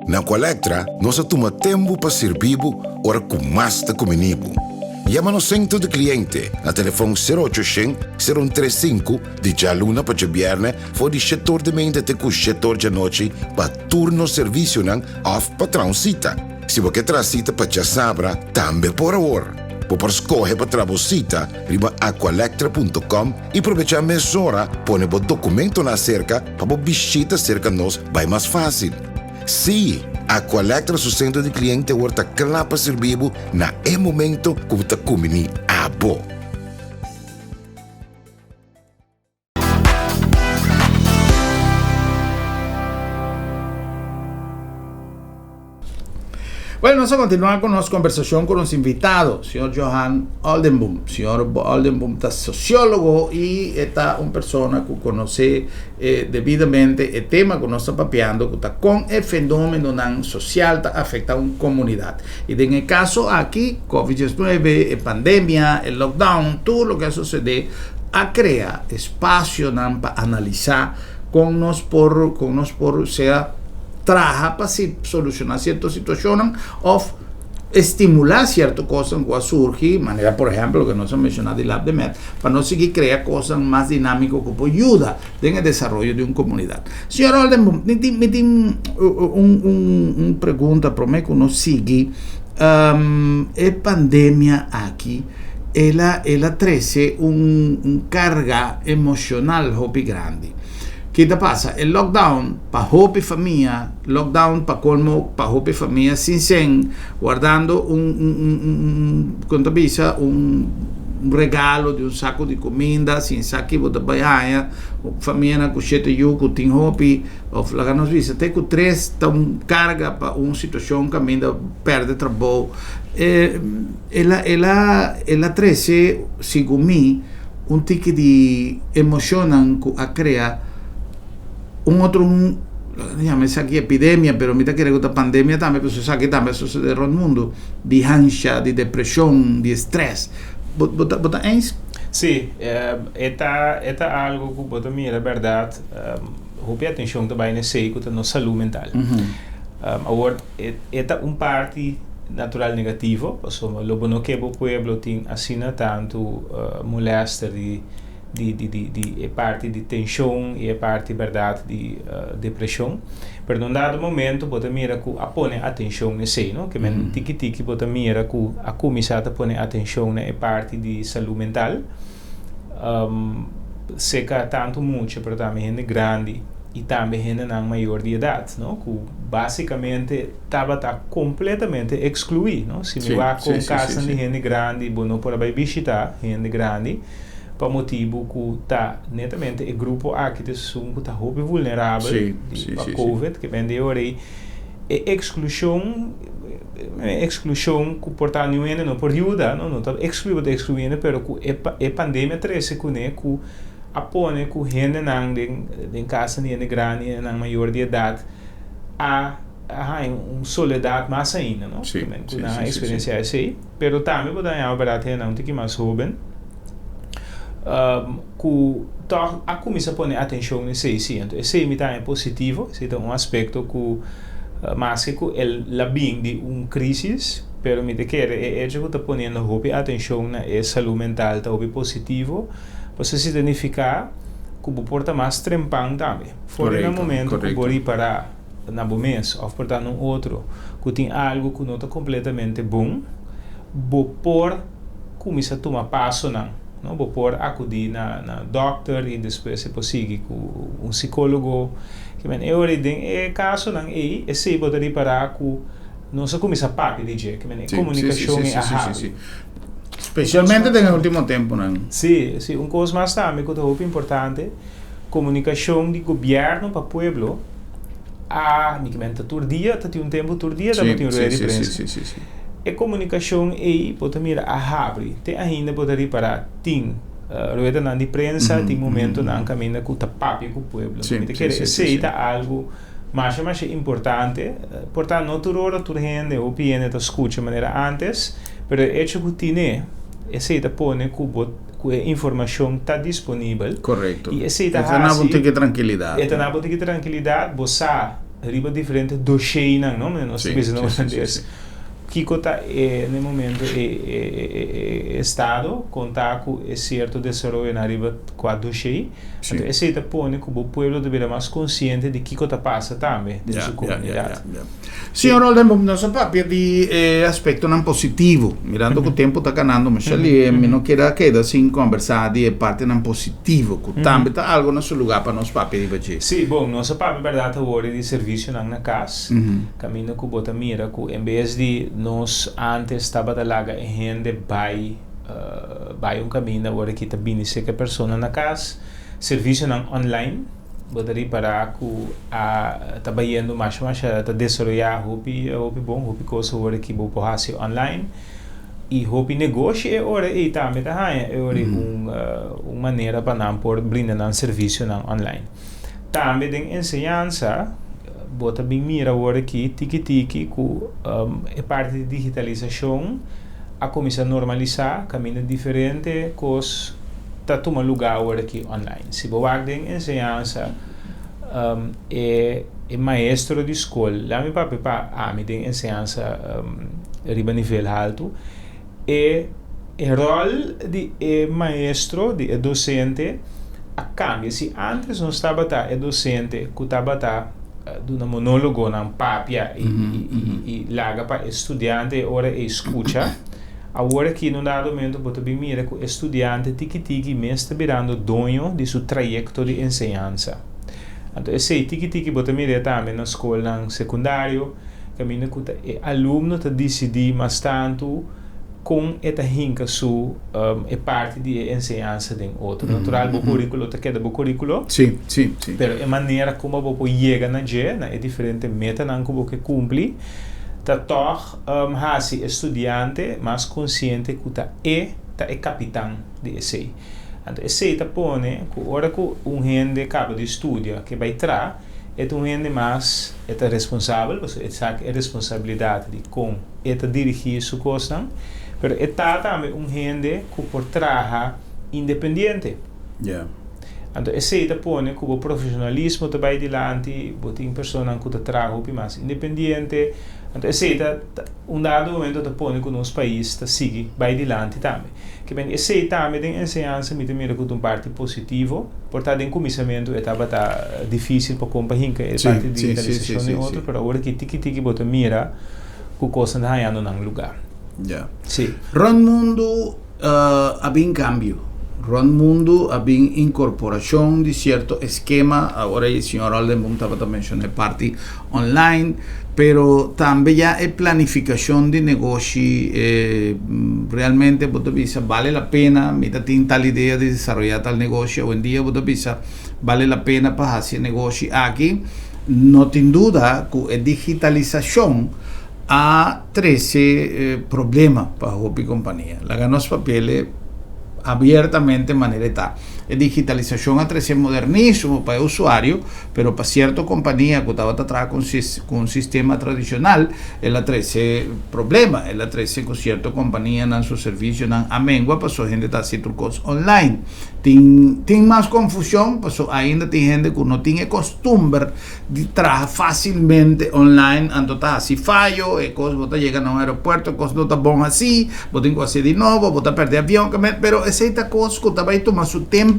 Na Aqualectra nos a tuma tempu pa sirbi bo ora ku mas ta kumini bo. Yama nos sentro di kliente na telefòn sero ocho shen, sero un tres sinku di djaluna pa djabièrnè for di shetor di meinta te ku shetor djanochi pa tur nos servisionan òf pa traha un sita. Si bo ke traha sita pa djasabra tambe por awor. Bo por skohe pa traha bo sita riba aqualectra punto com i probechá mesora pone bo dokumentonan aserka pa bo bishita serka nos bai mas fásil. Sí, Aqualectra su sentro di kliente awor ta kla pa sirbi bo na e momento ku bo ta kumbiní abo. Wèl, nos a kontinuá ku nos kombersashon ku nos invitado, señor Johan Oldenboom. Señor Oldenboom ta sosiólogo i e ta un persona ku konosé debidamente e tema ku nos ta papiando, ku ta kon e fenómenonan sosial ta afektá un komunidat. I den e kaso aki, Covid 19, e pandemia, e lockdown, tur loke a sosodé a krea espasionan pa analisá kon nos por, kon nos por sea traha pa si solushoná sierto situashonnan òf estimulá sierto kosnan ku a surgi, manera por ehèmpel loke nos a menshoná di Lab de Med, pa nos sigui krea kosnan mas dinámiko ku por yuda den e desaroyo di un komunidat. Señor Oldenboom, mi tin mi tin un un un pregunta promé ku nos sigui. E pandemia aki el a el a trese un un karga emoshonal hopi grandi. Ki ta pasa? E lockdown pa hopi famia, lockdown pa kolmo pa hopi famia sin sen, wardando un un un un kon ta bisa un regalo di un saku di kuminda sin sa ki bo ta bai haña, famianan ku shete yu ku tin hopi òf laga nos bisa te ku tres ta un karga pa un situashon kaminda pèrdè trabou. El a el a el a trese segun mi un tiki di emoshonnan ku a krea un otro un yama esaki epidemia pero mi ta kere ku ta pandemia tambe pasobra esaki tambe a sosode rònt mundu di hansha di depreshon di strès bo bo ta bo ta eens? Sí, e ta e ta algu ku bo ta mira bèrdat hopi atenshon ta bai na esei ku ta nos salú mental. Awor e ta un parti natural negativo pasobra lo bo no ke bo pueblo tin asina tantu molèster di di di di di e parti di tenshon i e parti bèrdat di depreshon. Pero na un dado momento bo ta mira ku a pone atenshon na esei, no? Ke men tiki tiki bo ta mira ku a kuminsá ta pone atenshon na e parti di salú mental. Seka tantu mucha pero tambe hende grandi i tambe hendenan mayor di edat, no? Ku basikamente tabata kompletamente ekskluí, no? Si mi wak kon kasnan di hende grandi bo no por a bai bishitá hende grandi. Pa motibu ku ta netamente e grupo aki ta esun ku ta hopi vulnerabel pa covid, ke bende e ora ei e eksklushon, e eksklushon ku por ta niun hende no por yuda, no, no ta ekskluí bo ta ekskluí hende, pero ku e e pandemia trese kuné ku a pone ku hendenan den den kasnan di hende grandi, hendenan mayor di edat a a haña un soledat mas ainda, no, ku nan a eksperensiá esei. Pero tambe bo ta haña bèrdat hendenan un tiki mas hóben ku tòg a kuminsá pone atenshon na esei sí. Anto esei mi ta haña positivo, esei ta un aspekto ku maske ku el la bin di un krísis, pero mi ta kere e echo ku ta poniendo hopi atenshon na e salú mental ta hopi positivo, pasobra esei ta nifiká ku bo por ta mas trempan tambe. For di nan momento ku bo ripará na bo mes òf por ta na un otro ku tin algu ku no ta kompletamente bon, bo por kuminsá tuma pasonan, no? Bo por akudí na na dòkter i despues e por sigui ku un sikólogo. Ke men e ora ei den e kasonan ei esei bo ta ripará ku nos a kuminsá papia di dje, ke men e komunikashon ei a habri. Spesialmente den e último tempunan. Sí, sí. Un kos mas tambe ku ta hopi importante. Komunikashon di gobièrnu pa pueblo a, mi ke menta tur dia, ta tin un tempu tur dia tabatin rueda di prensa. E komunikashon ei bo ta mira a habri, te ainda bo ta ripará tin ruedanan di prensa, tin momentonan kaminda ku ta papia ku pueblo. Mi ta kere esei ta algu masha masha importante, por ta no tur ora tur hende, hopi hende ta skucha manera ántes, pero e echo ku tine esei ta pone ku bo. Ku e informashon ta disponibel. Korekto. I esei ta E ta na hasi. bo tiki trankilidat. E ta na bo tiki trankilidat, bo sa riba diferente dosheinan, no? Manera nos ta Sí, bisa na sí, sí, sí, hulandes. sí. Kiko ta e na e momento e e e e estado konta ku e sierto desaroyonan riba kua doshei. Sí. Anto esei ta pone ku bo pueblo ta bira mas konsiente di kiko ta pasa tambe den Ya, su ya, ya, komunidat. ya, ya. Señor Oldenburg, nos a papia di e aspectonan positivo. Mirando cu tempo ta ganando masha lihe, mi no kier a keda sin conversa di e partenan positivo, cu tambe ta algo na su lugar pa nos papia riba dje. Sí, bon, nos a papia berdad awor di servicionan na cas, caminda cu bo ta mira cu en bes di nos antes tabata laga e hende bay bay un caminda, awor aki ta bini cerca e persona na cas, servicionan online. Bo ta ripará ku a ta bayendo masha masha ta desaroyá hopi hopi bon, hopi kos awor aki bo por hasi online i hopi negoshi e ora ei tambe ta haña e ora ei un un manera pa nan por brinda nan servisionan online. Tambe den enseñansa bo ta bin mira awor aki tiki tiki ku e parti di digitalisashon a kuminsá normalisá kaminda diferente kos ta tuma lugá awor aki online. Si bo wak den enseñansa e e maestro di skol, laat mi papia pa ami den enseñansa riba nivel haltu, e e ròl di e maestro, di e dosente a kambia. Si ántes nos tabata e dosente ku tabata duna monólogonan, papia i i laga pa e studiante e ora ei skucha, Awor aki na un dado momento bo ta bin mira ku e studiante tiki tiki mes ta birando doño di su trayekto di enseñansa. Anto esei tiki tiki bo ta mir'é tambe na skolnan sekundario, kaminda ku ta e alumno ta disidí mas tantu kon e ta hinka su e parti di e enseñansa den otro. Natural bo kuríkulo ta keda bo kuríkulo, pero e manera kuma bo por yega na dje, na e diferente metanan ku bo ke kumpli, ta tòg. Hasi e studiante mas konsiente ku ta e ta e kapitan di esei. Anto esei ta pone ku ora ku un hende kaba di studia ke bai tra, e ta un hende mas, e ta responsabel, pasobra e sa e responsabilidat di kon e ta dirigí su kosnan, pero e ta tambe un hende ku por traha independiente. Anto esei ta pone ku bo profeshonalismo ta bai dilanti, bo tin personanan ku ta traha hopi mas independiente. Anto esei ta un dado momento ta pone ku nos pais ta sigui bai dilanti tambe. Ke men esei tambe den enseñansa mi ta mira ku ta un parti positivo, por ta den kuminsamentu e tabata difísil pa kon pa hinka e parti di digitalisashon den otro, pero awor aki tiki tiki bo ta mira ku kosnan ta hañando nan lugá. Sí. Rònt mundu A bin kambio rònt mundu, a bin inkorporashon di sierto eskema, awor ei señor Oldenboom tabata menshoná e parti online, pero tambe ya e planifikashon di negoshi realmente bo ta bisa bale la pena, mi ta tin tal idea di desaroyá tal negoshi, awendia bo ta bisa bale la pena pa hasi e negoshi aki, no tin duda ku e digitalisashon a trese problema pa hopi kompania. Laga nos papia abiertamente manera e ta. E digitalisashon a trese modernismo pa e usuario, pero pa sierto kompania ku tabata traha ku un sistema tradishonal, el a trese problema. El a trese ku sierto kompanianan su servisionan a mengua pasobra hende ta hasi tur kos online. Tin tin mas konfushon pasobra ainda tin hende ku no tin e kostumber di traha fásilmente online, anto ta hasi fayo, e kos bo ta yega na un aeropuerto, e kos no ta bon hasí, bo tin ku hasié di nobo, bo ta pèrdè avion, pero esei ta kos ku ta bai tuma su tempu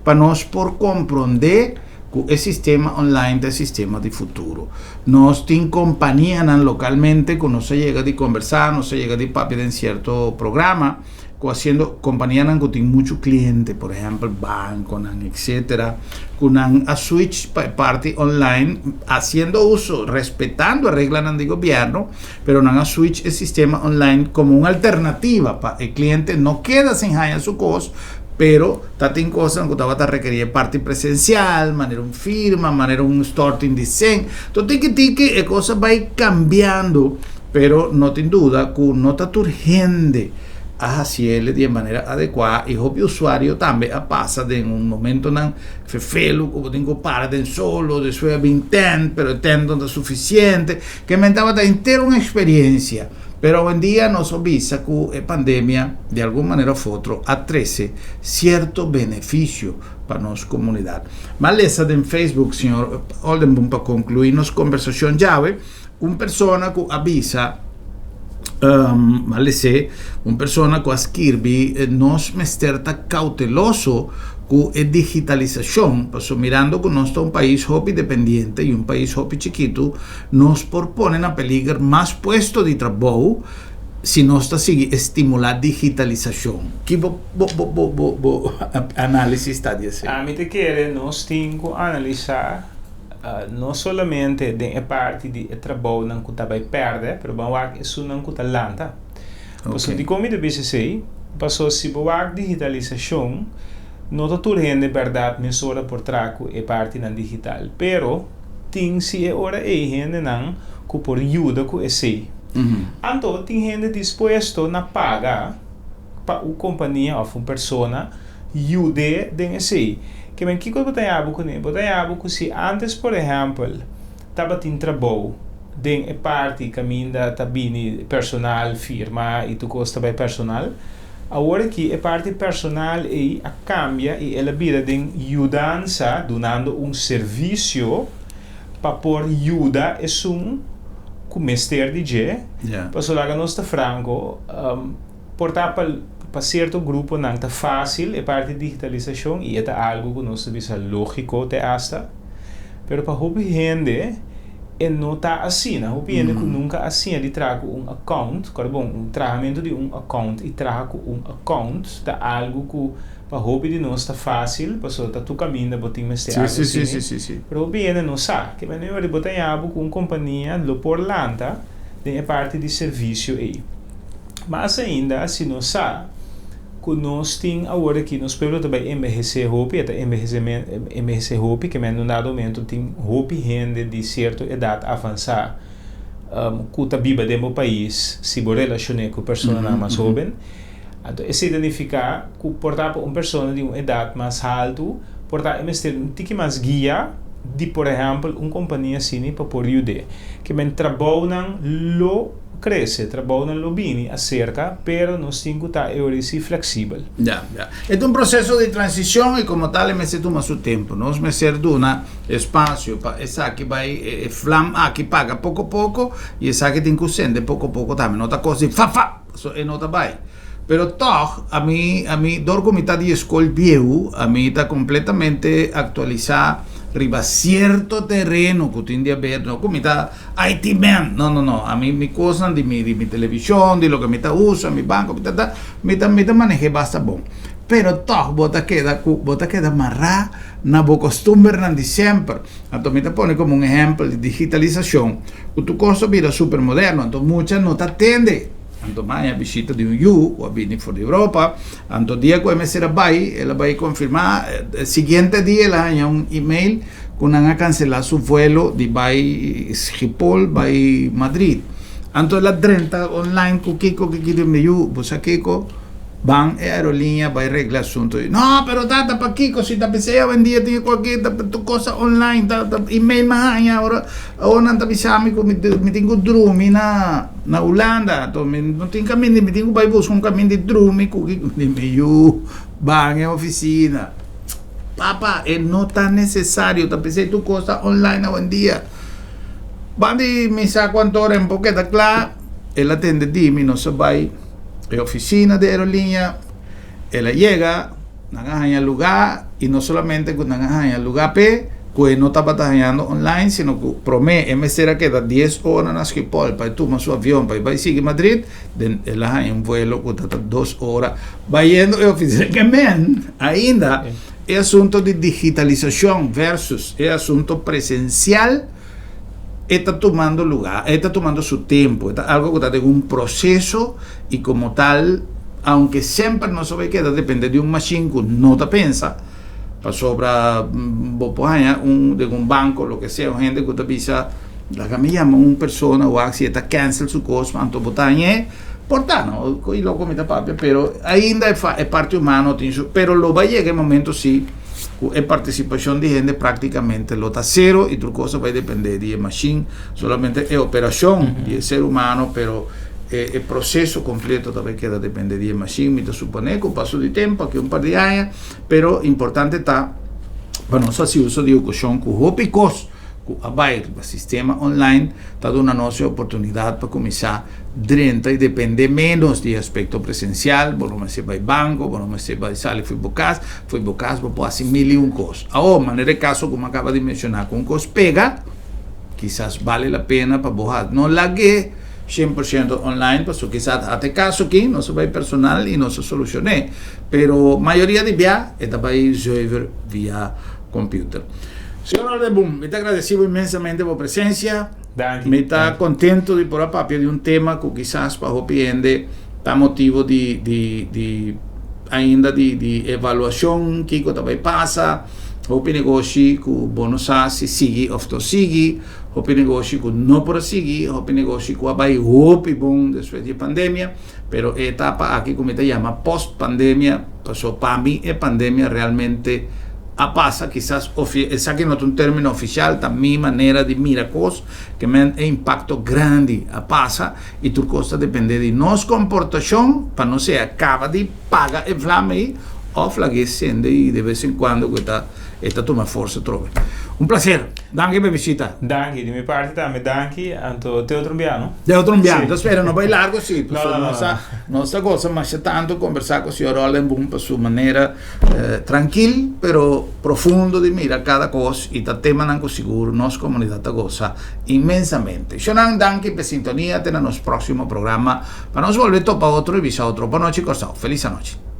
pa nos por komprondé ku e sistema online ta e sistema di futuro. Nos tin kompanianan lokalmente ku nos a yega di kombersá, nos a yega di papia den sierto programa, ku hasiendo kompanianan ku tin muchu kliente, por ehèmpel bankonan etcetera, ku nan a switch pa e parti online hasiendo uso, respetando e reglanan di gobièrnu, pero nan a switch e sistema online komo un alternativa pa e kliente no keda sin haña su kos, pero ta tin kosnan ku tabata rekerí e parti presensial, manera un firma, manera un storting di sèn. Enton tiki tiki e kos a bai kambiando. Pero no tin duda ku no ta tur hende a hasiel di e manera adekuá i hopi usuario tambe a pasa den un momentonan fefelu ku bo tin ku para den solo, despues a bin tènt, pero e tènt no ta sufisiente. Ke men tabata henter un eksperiensia. Pero awendia nos por bisa ku e pandemia di algun manera òf otro a trese sierto benefisio pa nos komunidat. M'a lesa den Facebook, señor Oldenboom, pa konkluí nos kombersashon djawe, Un persona ku a bisa, um, malesé, un persona ku a skirbi, nos mester ta kauteloso ku e digitalisashon, paso mirando ku nos ta un pais hopi dependiente i un pais hopi chikitu, nos por pone na peliger mas puesto di trabou si nos ta sigui estimulá digitalisashon. Ki bo bo bo bo bo bo análisis ta di esei? Ami ta kere nos tin ku analisá No solamente den e parti di e trabounan ku ta bai pèrdè, pero ban wak esunnan ku ta lanta. Pasobra dikon mi ta bisa esei? Pasobra si bo wak digitalisashon, No ta tur hende bèrdat mesora por traha ku e partinan digital, pero tin si e ora ei hendenan ku por yuda ku esei. Anto tin hende dispuesto na paga pa un kompania òf un persona yud'é den esei. Ke men kiko bo ta yabu kuné? Bo ta yabu ku si ántes por ehèmpel tabatin trabou den e parti kaminda ta bini personal firma i tur kos ta bai personal, Awor aki e parti personal ei a kambia i el a bira den yudansa dunando un servisio pa por yuda esun ku mester di dje. Pasobra laga nos ta franko, por ta pa pa sierto gruponan ta fásil e parti digitalisashon i e ta algu ku nos ta bisa lógiko te asta. Pero pa hopi hende e no ta asina. Hopi hende ku nunka a siña di traha ku un account, kòrda bon, un trahamentu di un account i traha ku un account ta algu ku pa hopi di nos ta fásil pasobra ta tur kaminda bo tin mester algu asina. Pero hopi hende no sa. Ke manera di bo ta haña bo ku un kompania lo por lanta den e parti di servisio ei. Mas ainda si nos sa ku nos tin awor aki, nos pueblo ta bai enbehesé hopi, e ta enbehesé hopi, ke men un dado momento tin hopi hende di sierto edat avansá ku ta biba den bo pais si bo relashon'é ku personanan mas hóben. Anto esei ta nifiká ku por ta pa un persona di un edat mas haltu por ta e mester un tiki mas guia di por ehèmpel un kompania asina pa por yud'é. Ke men trabounan lo. Krese, trabounan lo bini aserka, pero nos tin ku ta e ora si fleksibel. Ya, ya. E ta un proseso di transishon i komo tal e mester tuma su tempu. Nos mester duna espasio pa esaki bai, e flam aki paga poko poko i esaki tin ku sende poko poko tambe. No ta kos di fa fa, pasobra e no ta bai. Pero tòg, ami, ami, dor ku mi ta di e skol bieu, ami ta kompletamente aktualisá riba sierto tereno ku tin di haber, no ku mi ta IT man, no, no, no, ami mi kosnan di mi, di mi televishon, di loke mi ta usa, mi banko, mi ta ta, mi ta, mi ta maneh'é basta bon. Pero tòg bo ta keda ku, bo ta keda mará na bo kostumbernan di semper. Anto mi ta pone komo un ehèmpel di digitalisashon, ku tur kos a bira super moderno, anto mucha no ta tende. Anto maña bishita di un yu ku a bini for di Europa. Anto dia ku e mester a bai, el a bai konfirmá. E siguiente dia el a haña un email ku nan a kanselá su vuelo di bai Schiphol bai Madrid. Anto el a drenta online ku kiko ku kiko. Mi yu, bo sa kiko? Ban e aerolínea bai regla asunto. No, pero tata pakiko si ta p'esei awendia tin e kualke tur cosa online ta email mi a haña ora awor nan ta bisa mi ku mi tin ku drumi na na Hulanda anto mi no tin kaminda mi tin ku bai buska un kaminda di drumi ku kiko di mi yu ban e ofisina papa e no ta nesesario ta p'esei tur kos ta online awendia ban di mi sa kuantu ora e por keda kla el a tende di mi nos a bai e ofisina di aerolínea el a yega Nan a haña lugá, i no solamente ku nan a haña lugá p'e, ku e no tabata hañando online, sino ku promé e mester a keda dies ora na Schiphol pa e tuma su avion pa e bai sigui Madrid, den el a haña un vuelo ku ta ta dos ora bayendo e ofisina. Ke men, ainda e asunto di digitalisashon versus e asunto presensial e ta tumando lugá, e ta tumando su tempu, e ta algu ku ta den un proseso. I komo tal, aunke semper nos a bai keda depende di un mashin ku no ta pensa, pasobra bo por haña un den un banko loke sea un hende ku ta bisa laga mi yama un persona wak si e ta cancel su kos anto bo ta hañ'é por ta no i loko mi ta papia pero ainda e e parti humano tin su pero lo bai yega e momento si ku e partisipashon di hende praktikamente lo ta sero i tur kos a bai depende di e mashin solamente e operashon di e ser humano pero E proceso completo ta bay keda depende di e machine, mi ta supone cu paso di tempo, aki un par di aña, pero importante ta pa nos haci uso di ocasion cu hopi cos cu a bay riba sistema online ta duna nos e oportunidad pa cuminsa drenta y depende menos di e aspecto presencial, bo no mester bay banco, bo no mester bay sali fo'i bo cas, fo'i bo cas bo por haci mil y un cos. Awor, manera e caso cu mi a caba di menciona cu un cos pega, kisas bale la pena pa bo haci, no lag'e. 100% online pasobra kisas ata e kaso aki nos a bai personal i nos a solushon'é pero mayoria di bia e ta bai zuiver via computer. Señor Nordeboom, mi ta agradeci bo inmensamente bo presencia. Danki. Mi ta contento di por a papia di un tema cu kisas pa hopi hende ta motibo di di di. ainda di evaluashon kiko ta bai pasa, hopi negoshi ku bo no sa si sigui òf no sigui, hopi negoshi ku no por a sigui, hopi negoshi ku a bai hopi bon despues di e pandemia, pero e etapa aki ku mi ta yama post pandemia, paso pa mi e pandemia realmente a pasa, kisas esaki no ta un término ofisial, ta mi manera di mira kos, ke men e impakto grandi a pasa. I tur kos ta dependé di nos komportashon pa no sea kaba di paga e vlam ei òf lag'é sende i de bes en kuando ku e ta e ta tuma forsa atrobe. Un plaser. Danki pa e bishita. Danki. Di mi parti tambe danki. Anto te otro un bia, no? Te otro un bia. Mi ta spera no bai largo si, pasobra nos a nos ta gosa masha tantu kombersá ku señor Oldenboom pa su manera Trankil pero profundo di mira kada kos i ta temanan ku sigur nos komunidat ta gosa inmensamente. Shonan danki p'e sintonia te na nos próksimo programa pa nos bolbe topa otro i bisa otro. Bon nochi Kòrsou. Felis anochi.